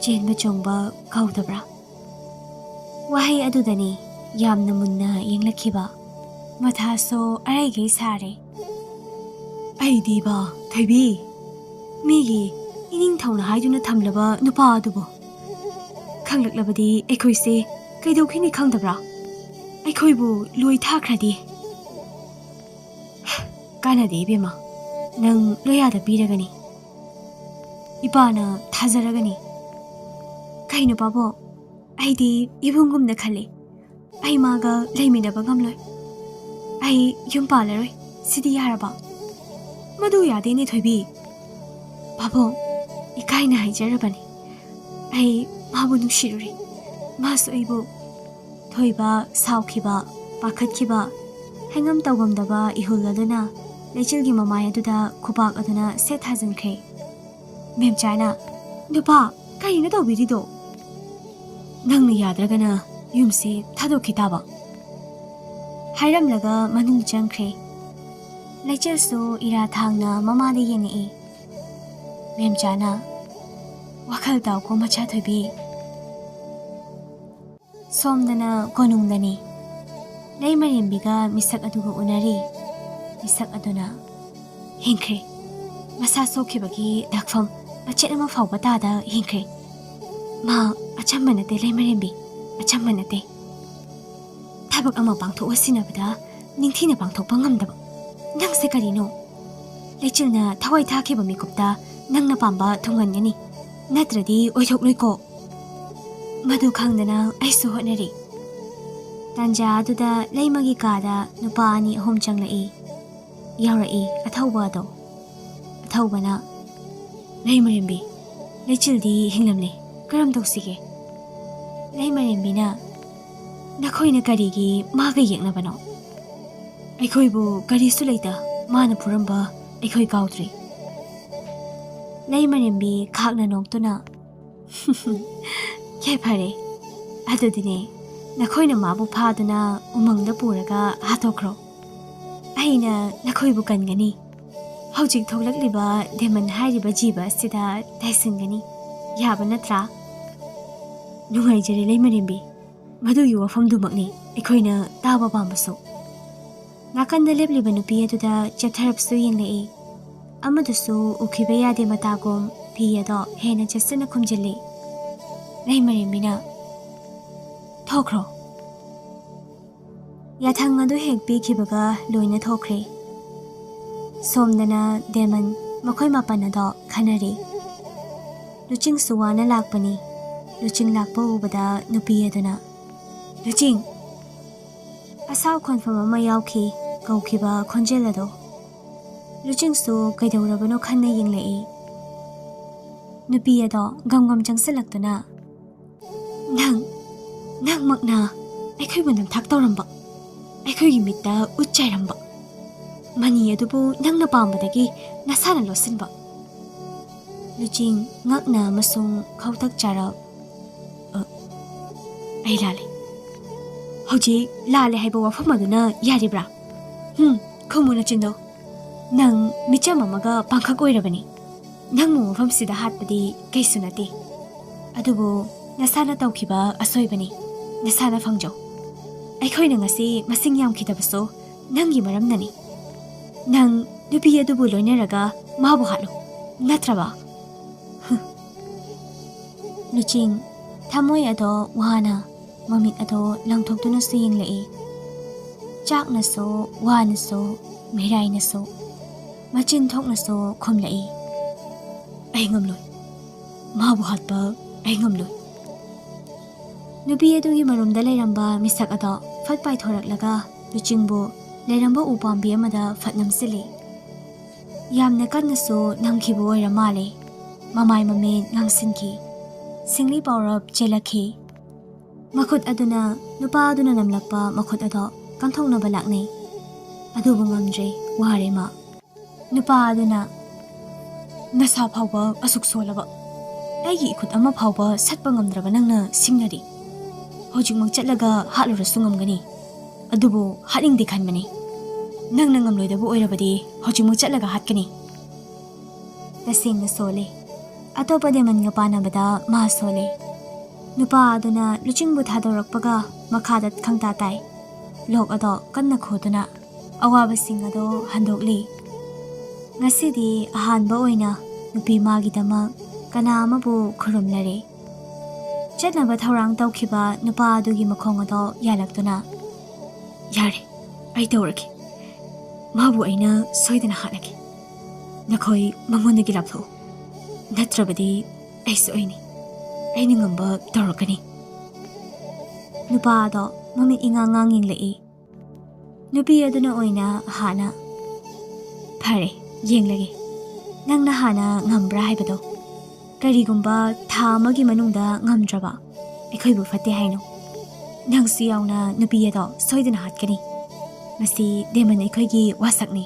ꯆꯦꯟꯕ ꯆꯣꯡꯕ ꯀꯧꯗꯕ꯭ꯔꯥ?" ꯋꯥꯍꯩ ꯑꯗꯨꯗꯅꯤ ꯌꯥꯝꯅ ꯃꯨꯟꯅ ꯌꯦꯡꯂꯛꯈꯤꯕ꯫ ꯃꯊꯥꯁꯨ ꯑꯔꯩꯒꯩ ꯁꯥꯔꯦ꯫ "ꯑꯩꯗꯤꯕ, ꯊꯣꯏꯕꯤ, ꯃꯤꯒꯤ ꯏꯅꯤꯡꯊꯧꯅ ꯍꯥꯏꯗꯨꯅ ꯊꯝꯂꯕ ꯅꯨꯄꯥ ꯑꯗꯨꯕꯨ ꯈꯪꯂꯛꯂꯕꯗꯤ ꯑꯩꯈꯣꯏꯁꯦ ꯀꯩꯗꯧꯈꯤꯅꯤ ꯈꯪꯗꯕ꯭ꯔꯥ? ꯑꯩꯈꯣꯏꯕꯨ ꯂꯣꯏ ꯊꯥꯈ꯭ꯔꯗꯤ?" "ꯀꯥꯟꯅꯗꯦ ꯏꯕꯦꯝꯃ, ꯅꯪ ꯂꯣꯌꯥꯗ ꯄꯤꯔꯒꯅꯤ꯫ ꯏꯄꯥꯅ ꯊꯥꯖꯔꯒꯅꯤ꯫" "ꯀꯩꯅꯣ ꯄꯥꯕꯣ, ꯑꯩꯗꯤ ꯏꯕꯨꯡꯒꯨꯝꯅ ꯈꯜꯂꯤ꯫ ꯑꯩ ꯃꯥꯒ ꯂꯩꯃꯤꯟꯅꯕ ꯉꯝꯂꯣꯏ꯫ ꯑꯩ ꯌꯨꯝ ꯄꯥꯜꯂꯔꯣꯏ꯫ ꯁꯤꯗꯤ ꯌꯥꯔꯕ?" "ꯃꯗꯨ ꯌꯥꯗꯦꯅꯦ ꯊꯣꯏꯕꯤ꯫ ꯄꯥꯕꯨꯡ, ꯏꯀꯥꯏꯅ ꯍꯥꯏꯖꯔꯕꯅꯤ꯫ ꯑꯩ ꯃꯥꯕꯨ ꯅꯨꯡꯁꯤꯔꯨꯔꯦ꯫ ꯃꯥꯁꯨ ꯑꯩꯕꯨ꯫" ꯊꯣꯏꯕ ꯁꯥꯎꯈꯤꯕ, ꯄꯥꯈꯠꯈꯤꯕ, ꯍꯥꯏꯉꯝ ꯇꯧꯉꯝꯗꯕ ꯏꯍꯨꯜ ꯑꯗꯨꯅ ꯂꯩꯆꯤꯜꯒꯤ ꯃꯃꯥꯏ ꯑꯗꯨꯗ ꯈꯨꯕꯥꯛ ꯑꯗꯨꯅ ꯁꯦꯠ ꯊꯥꯖꯤꯟꯈ꯭ꯔꯦ꯫ ꯃꯦꯝꯆꯥꯅ, "ꯅꯨꯄꯥ, ꯀꯔꯤꯅꯣ ꯇꯧꯕꯤꯔꯤꯗꯣ? ꯅꯪꯅ ꯌꯥꯗ꯭ꯔꯒꯅ ꯌꯨꯝꯁꯦ ꯊꯥꯗꯣꯛꯈꯤ ꯇꯥꯕ꯫" ꯍꯥꯏꯔꯝꯂꯒ ꯃꯅꯨꯡ ꯆꯪꯈ꯭ꯔꯦ꯫ ꯂꯩꯆꯤꯜꯁꯨ ꯏꯔꯥ ꯊꯥꯡꯅ ꯃꯃꯥꯗ ꯌꯦꯡꯉꯛꯏ꯫ ꯃꯦꯝꯆꯥꯅ, "ꯋꯥꯈꯜ ꯇꯥꯎꯀꯣ ꯃꯆꯥ ꯊꯣꯏꯕꯤ꯫" ꯁꯣꯝꯗꯅ ꯀꯣꯅꯨꯡꯗꯅꯤ꯫ ꯂꯩꯃꯔꯦꯝꯕꯤꯒ ꯃꯤꯁꯛ ꯑꯗꯨꯒ ꯎꯅꯔꯤ꯫ ꯃꯤꯁꯛ ꯑꯗꯨꯅ, "ꯍꯤꯡꯈ꯭ꯔꯦ꯫ ꯃꯁꯥ ꯁꯣꯛꯈꯤꯕꯒꯤ ꯗꯥꯛꯐꯝ ꯃꯆꯦꯠ ꯑꯃ ꯐꯥꯎꯕ ꯇꯥꯗ ꯍꯤꯡꯈ꯭ꯔꯦ꯫ ꯃꯥ ꯑꯆꯝꯕ ꯅꯠꯇꯦ ꯂꯩꯃꯔꯦꯝꯕꯤ, ꯑꯆꯝꯕ ꯅꯠꯇꯦ꯫ ꯊꯕꯛ ꯑꯃ ꯄꯥꯡꯊꯣꯛꯑꯣ ꯁꯤꯟꯅꯕꯗ ꯅꯤꯡꯊꯤꯅ ꯄꯥꯡꯊꯣꯛꯄ ꯉꯝꯗꯕ꯫ ꯅꯪꯁꯦ ꯀꯔꯤꯅꯣ? ꯂꯩꯆꯤꯜꯅ ꯊꯋꯥꯏ ꯊꯥꯈꯤꯕ ꯃꯤꯀꯨꯞꯇ ꯅꯪꯅ ꯄꯥꯝꯕ ꯊꯨꯡꯍꯟꯒꯅꯤ, ꯅꯠꯇ꯭ꯔꯗꯤ ꯑꯣꯏꯊꯣꯛꯂꯣꯏꯀꯣ꯫" ꯃꯗꯨ ꯈꯪꯗꯅ ꯑꯩꯁꯨ ꯍꯣꯠꯅꯔꯤ꯫ ꯇꯥꯟꯖꯥ ꯑꯗꯨꯗ ꯂꯩꯃꯒꯤ ꯀꯥꯗ ꯅꯨꯄꯥ ꯑꯅꯤ ꯑꯍꯨꯝ ꯆꯪꯂꯛꯏ꯫ ꯌꯥꯎꯔꯛꯏ ꯑꯊꯧꯕ ꯑꯗꯣ꯫ ꯑꯊꯧꯕꯅ, "ꯂꯩꯃꯔꯦꯝꯕꯤ, ꯂꯩꯆꯤꯜꯗꯤ ꯍꯤꯡꯂꯝꯂꯦ, ꯀꯔꯝ ꯇꯧꯁꯤꯒꯦ?" ꯂꯩꯃꯔꯦꯝꯕꯤꯅ, "ꯅꯈꯣꯏꯅ ꯀꯔꯤꯒꯤ ꯃꯥꯒ ꯌꯦꯛꯅꯕꯅꯣ? ꯑꯩꯈꯣꯏꯕꯨ ꯀꯔꯤꯁꯨ ꯂꯩꯇ ꯃꯥꯅ ꯐꯨꯔꯝꯕ ꯑꯩꯈꯣꯏ ꯀꯥꯎꯗ꯭ꯔꯤ꯫ ꯂꯩꯃꯔꯦꯝꯕꯤ ꯈꯥꯛꯅ ꯅꯣꯛꯇꯨꯅ, "ꯌꯥꯏꯐꯔꯦ, ꯑꯗꯨꯗꯤꯅꯦ, ꯅꯈꯣꯏꯅ ꯃꯥꯕꯨ ꯐꯥꯗꯨꯅ ꯎꯃꯪꯗ ꯄꯨꯔꯒ ꯍꯥꯠꯇꯣꯛꯈ꯭ꯔꯣ꯫ ꯑꯩꯅ ꯅꯈꯣꯏꯕꯨ ꯀꯟꯒꯅꯤ꯫ ꯍꯧꯖꯤꯛ ꯊꯣꯛꯂꯛꯂꯤꯕ ꯗꯦꯃꯟ ꯍꯥꯏꯔꯤꯕ ꯖꯤꯕ ꯑꯁꯤꯗ ꯇꯥꯏꯁꯤꯟꯒꯅꯤ꯫ ꯌꯥꯕ ꯅꯠꯇ꯭ꯔꯥ?" "ꯅꯨꯡꯉꯥꯏꯖꯔꯦ ꯂꯩꯃꯔꯦꯝꯕꯤ, ꯃꯗꯨꯒꯤ ꯋꯥꯐꯝꯗꯨꯃꯛꯅꯤ ꯑꯩꯈꯣꯏꯅ ꯇꯥꯕ ꯄꯥꯝꯕꯁꯨ꯫" ꯅꯥꯀꯟꯗ ꯂꯦꯞꯂꯤꯕ ꯅꯨꯄꯤ ꯑꯗꯨꯗ ꯆꯦꯞꯊꯔꯞꯁꯨ ꯌꯦꯡꯂꯛꯏ꯫ ꯑꯃꯗꯨꯁꯨ ꯎꯈꯤꯕ ꯌꯥꯗꯦ ꯃꯇꯥꯒꯨꯝ ꯐꯤ ꯑꯗꯣ ꯍꯦꯟꯅ ꯆꯦꯠꯁꯤꯟꯅ ꯈꯨꯝꯖꯤꯜꯂꯤ꯫ ꯂꯩꯃꯔꯦꯝꯕꯤꯅ, "ꯊꯣꯛꯈ꯭ꯔꯣ꯫" ꯌꯥꯊꯪ ꯑꯗꯨ ꯍꯦꯛ ꯄꯤꯈꯤꯕꯒ ꯂꯣꯏꯅ ꯊꯣꯛꯈ꯭ꯔꯦ꯫ ꯁꯣꯝꯗꯅ ꯗꯦꯃꯟ ꯃꯈꯣꯏ ꯃꯥꯄꯟ ꯑꯗꯣ ꯈꯟꯅꯔꯤ꯫ ꯂꯨꯆꯤꯡꯁꯨ ꯋꯥꯅ ꯂꯥꯛꯄꯅꯤ꯫ ꯂꯨꯆꯤꯡ ꯂꯥꯛꯄ ꯎꯕꯗ ꯅꯨꯄꯤ ꯑꯗꯨꯅ, "ꯂꯨꯆꯤꯡ!" ꯑꯁꯥꯎ ꯈꯣꯟꯐꯝ ꯑꯃ ꯌꯥꯎꯈꯤ ꯀꯧꯈꯤꯕ ꯈꯣꯟꯖꯦꯜ ꯑꯗꯣ꯫ ꯂꯨꯆꯤꯡꯁꯨ ꯀꯩꯗꯧꯔꯕꯅꯣ ꯈꯟꯅ ꯌꯦꯡꯂꯛꯏ꯫ ꯅꯨꯄꯤ ꯑꯗꯣ ꯒꯝ ꯒꯝ ꯆꯪꯁꯤꯜꯂꯛꯇꯨꯅ, "ꯅꯪ, ꯅꯪꯃꯛꯅ ꯑꯩꯈꯣꯏꯕꯨ ꯅꯝꯊꯥꯛ ꯇꯧꯔꯝꯕ, ꯑꯩꯈꯣꯏꯒꯤ ꯃꯤꯠꯇ ꯎꯠ ꯆꯥꯏꯔꯝꯕ, ꯃꯅꯤ ꯑꯗꯨꯕꯨ ꯅꯪꯅ ꯄꯥꯝꯕꯗꯒꯤ ꯅꯁꯥꯅ ꯂꯣꯠꯁꯤꯟꯕ꯫" ꯂꯨꯆꯤꯡ ꯉꯛꯅ ꯑꯃꯁꯨꯡ ꯈꯧꯇꯛ ꯆꯥꯔꯞ, "ꯑ, ꯑꯩ ꯂꯥꯜꯂꯦ꯫ ꯍꯧꯖꯤꯛ ꯂꯥꯜꯂꯦ ꯍꯥꯏꯕ ꯋꯥꯐꯝ ꯑꯗꯨꯅ ꯌꯥꯔꯤꯕ꯭ꯔꯥ? ꯍꯨꯝ, ꯈꯨꯝꯃꯨ ꯅꯆꯤꯟꯗꯣ꯫ ꯅꯪ ꯃꯤꯆꯝ ꯑꯃꯒ ꯄꯥꯡꯈꯛ ꯑꯣꯏꯔꯕꯅꯤ꯫ ꯅꯪꯕꯨ ꯃꯐꯝꯁꯤꯗ ꯍꯥꯠꯄꯗꯤ ꯀꯩꯁꯨ ꯅꯠꯇꯦ꯫ ꯑꯗꯨꯕꯨ ꯅꯁꯥꯅ ꯇꯧꯈꯤꯕ ꯑꯁꯣꯏꯕꯅꯤ꯫ ꯅꯁꯥꯅ ꯐꯪꯖꯧ꯫ ꯑꯩꯈꯣꯏꯅ ꯉꯁꯤ ꯃꯁꯤꯡ ꯌꯥꯝꯈꯤꯗꯕꯁꯨ ꯅꯪꯒꯤ ꯃꯔꯝꯅꯅꯤ꯫ ꯅꯪ ꯅꯨꯄꯤ ꯑꯗꯨꯕꯨ ꯂꯣꯏꯅꯔꯒ ꯃꯥꯕꯨ ꯍꯥꯠꯂꯨ, ꯅꯠꯇ꯭ꯔꯕ?" ꯍꯨꯝ꯫ ꯂꯨꯆꯤꯡ ꯊꯃꯣꯏ ꯑꯗꯣ ꯋꯥꯅ, ꯃꯃꯤꯠ ꯑꯗꯣ ꯂꯪꯊꯣꯛꯇꯨꯅꯁꯨ ꯌꯦꯡꯂꯛꯏ꯫ ꯆꯥꯛꯅꯁꯨ, ꯋꯥꯅꯁꯨ, ꯃꯤꯔꯥꯏꯅꯁꯨ, ꯃꯆꯤꯟ ꯊꯣꯛꯅꯁꯨ ꯈꯨꯝꯂꯛꯏ, "ꯑꯩ ꯉꯝꯂꯣꯏ꯫ ꯃꯥꯕꯨ ꯍꯥꯠꯄ ꯑꯩ ꯉꯝꯂꯣꯏ꯫" ꯅꯨꯄꯤ ꯑꯗꯨꯒꯤ ꯃꯔꯨꯝꯗ ꯂꯩꯔꯝꯕ ꯃꯤꯁꯛ ꯑꯗꯣ ꯐꯠ ꯄꯥꯏꯊꯣꯔꯛꯂꯒ ꯂꯨꯆꯤꯡꯕꯨ ꯂꯩꯔꯝꯕ ꯎꯄꯥꯝꯕꯤ ꯑꯃꯗ ꯐꯠ ꯅꯝꯁꯤꯜꯂꯤ꯫ ꯌꯥꯝꯅ ꯀꯟꯅꯁꯨ ꯅꯝꯈꯤꯕ ꯑꯣꯏꯔ ꯃꯥꯜꯂꯦ꯫ ꯃꯃꯥꯏ ꯃꯃꯤꯠ ꯉꯥꯡꯁꯤꯟꯈꯤ꯫ ꯁꯤꯡꯂꯤ ꯄꯥꯎꯔꯞ ꯆꯦꯜꯂꯛꯈꯤ꯫ ꯃꯈꯨꯠ ꯑꯗꯨꯅ ꯅꯨꯄꯥ ꯑꯗꯨꯅ ꯅꯝꯂꯛꯄ ꯃꯈꯨꯠ ꯑꯗꯣ ꯀꯟꯊꯣꯛꯅꯕ ꯂꯥꯛꯅꯩ꯫ ꯑꯗꯨꯕꯨ ꯉꯝꯗ꯭ꯔꯦ, ꯋꯥꯔꯦ ꯃꯥ꯫ ꯅꯨꯄꯥ ꯑꯗꯨꯅ, ꯅꯁꯥ ꯐꯥꯎꯕ ꯑꯁꯨꯛ ꯁꯣꯜꯂꯕ, ꯑꯩꯒꯤ ꯏꯈꯨꯠ ꯑꯃ ꯐꯥꯎꯕ ꯁꯠꯄ ꯉꯝꯗ꯭ꯔꯕ ꯅꯪꯅ ꯁꯤꯡꯅꯔꯤ꯫ ꯍꯧꯖꯤꯛꯃꯛ ꯆꯠꯂꯒ ꯍꯥꯠꯂꯨꯔꯁꯨ ꯉꯝꯒꯅꯤ, ꯑꯗꯨꯕꯨ ꯍꯥꯠꯅꯤꯡꯗꯦ ꯈꯟꯕꯅꯤ꯫ ꯅꯪꯅ ꯉꯝꯂꯣꯏꯗꯕ ꯑꯣꯏꯔꯕꯗꯤ ꯍꯧꯖꯤꯛꯃꯛ ꯆꯠꯂꯒ ꯍꯥꯠꯀꯅꯤ꯫ ꯇꯁꯦꯡꯅ ꯁꯣꯜꯂꯦ꯫ ꯑꯇꯣꯞꯄ ꯗꯦꯃꯟꯒ ꯄꯥꯟꯅꯕꯗ ꯃꯥ ꯁꯣꯜꯂꯦ꯫ ꯅꯨꯄꯥ ꯑꯗꯨꯅ ꯂꯨꯆꯤꯡꯕꯨ ꯊꯥꯗꯣꯔꯛꯄꯒ ꯃꯈꯥꯗ ꯈꯪꯇꯥ ꯇꯥꯏ꯫ ꯂꯣꯛ ꯑꯗꯣ ꯀꯟꯅ ꯈꯣꯗꯨꯅ ꯑꯋꯥꯕꯁꯤꯡ ꯑꯗꯣ ꯍꯟꯗꯣꯛꯂꯤ꯫ ꯉꯁꯤꯗꯤ ꯑꯍꯥꯟꯕ ꯑꯣꯏꯅ ꯅꯨꯄꯤ ꯃꯥꯒꯤꯗꯃꯛ ꯀꯅꯥ ꯑꯃꯕꯨ ꯈꯨꯔꯨꯝꯅꯔꯦ꯫ ꯆꯠꯅꯕ ꯊꯧꯔꯥꯡ ꯇꯧꯈꯤꯕ ꯅꯨꯄꯥ ꯑꯗꯨꯒꯤ ꯃꯈꯣꯡ ꯑꯗꯣ ꯌꯥꯜꯂꯛꯇꯨꯅ, "ꯌꯥꯔꯦ, ꯑꯩ ꯇꯧꯔꯒꯦ꯫ ꯃꯥꯕꯨ ꯑꯩꯅ ꯁꯣꯏꯗꯅ ꯍꯥꯠꯂꯒꯦ꯫ ꯅꯈꯣꯏ ꯃꯉꯣꯟꯗꯒꯤ ꯂꯥꯞꯊꯣꯛꯎ, ꯅꯠꯇ꯭ꯔꯕꯗꯤ ꯑꯩꯁꯨ ꯑꯩꯅꯤ꯫ ꯑꯩꯅ ꯉꯝꯕ ꯇꯧꯔꯛꯀꯅꯤ꯫" ꯅꯨꯄꯥ ꯑꯗꯣ ꯃꯃꯤꯠ ꯏꯉꯥꯡ ꯉꯥꯡ ꯌꯦꯡꯂꯛꯏ꯫ ꯅꯨꯄꯤ ꯑꯗꯨꯅ ꯑꯣꯏꯅ ꯍꯥꯟꯅ, "ꯐꯔꯦ, ꯌꯦꯡꯂꯒꯦ꯫ ꯅꯪꯅ ꯍꯥꯟꯅ ꯉꯝꯕ꯭ꯔꯥ ꯍꯥꯏꯕꯗꯣ꯫ ꯀꯔꯤꯒꯨꯝꯕ ꯊꯥ ꯑꯃꯒꯤ ꯃꯅꯨꯡꯗ ꯉꯝꯗ꯭ꯔꯕ, ꯑꯩꯈꯣꯏꯕꯨ ꯐꯠꯇꯦ ꯍꯥꯏꯅꯨ꯫ ꯅꯪꯁꯨ ꯌꯥꯎꯅ ꯅꯨꯄꯤ ꯑꯗꯣ ꯁꯣꯏꯗꯅ ꯍꯥꯠꯀꯅꯤ꯫ ꯃꯁꯤ ꯗꯦꯃꯟ ꯑꯩꯈꯣꯏꯒꯤ ꯋꯥꯁꯛꯅꯤ꯫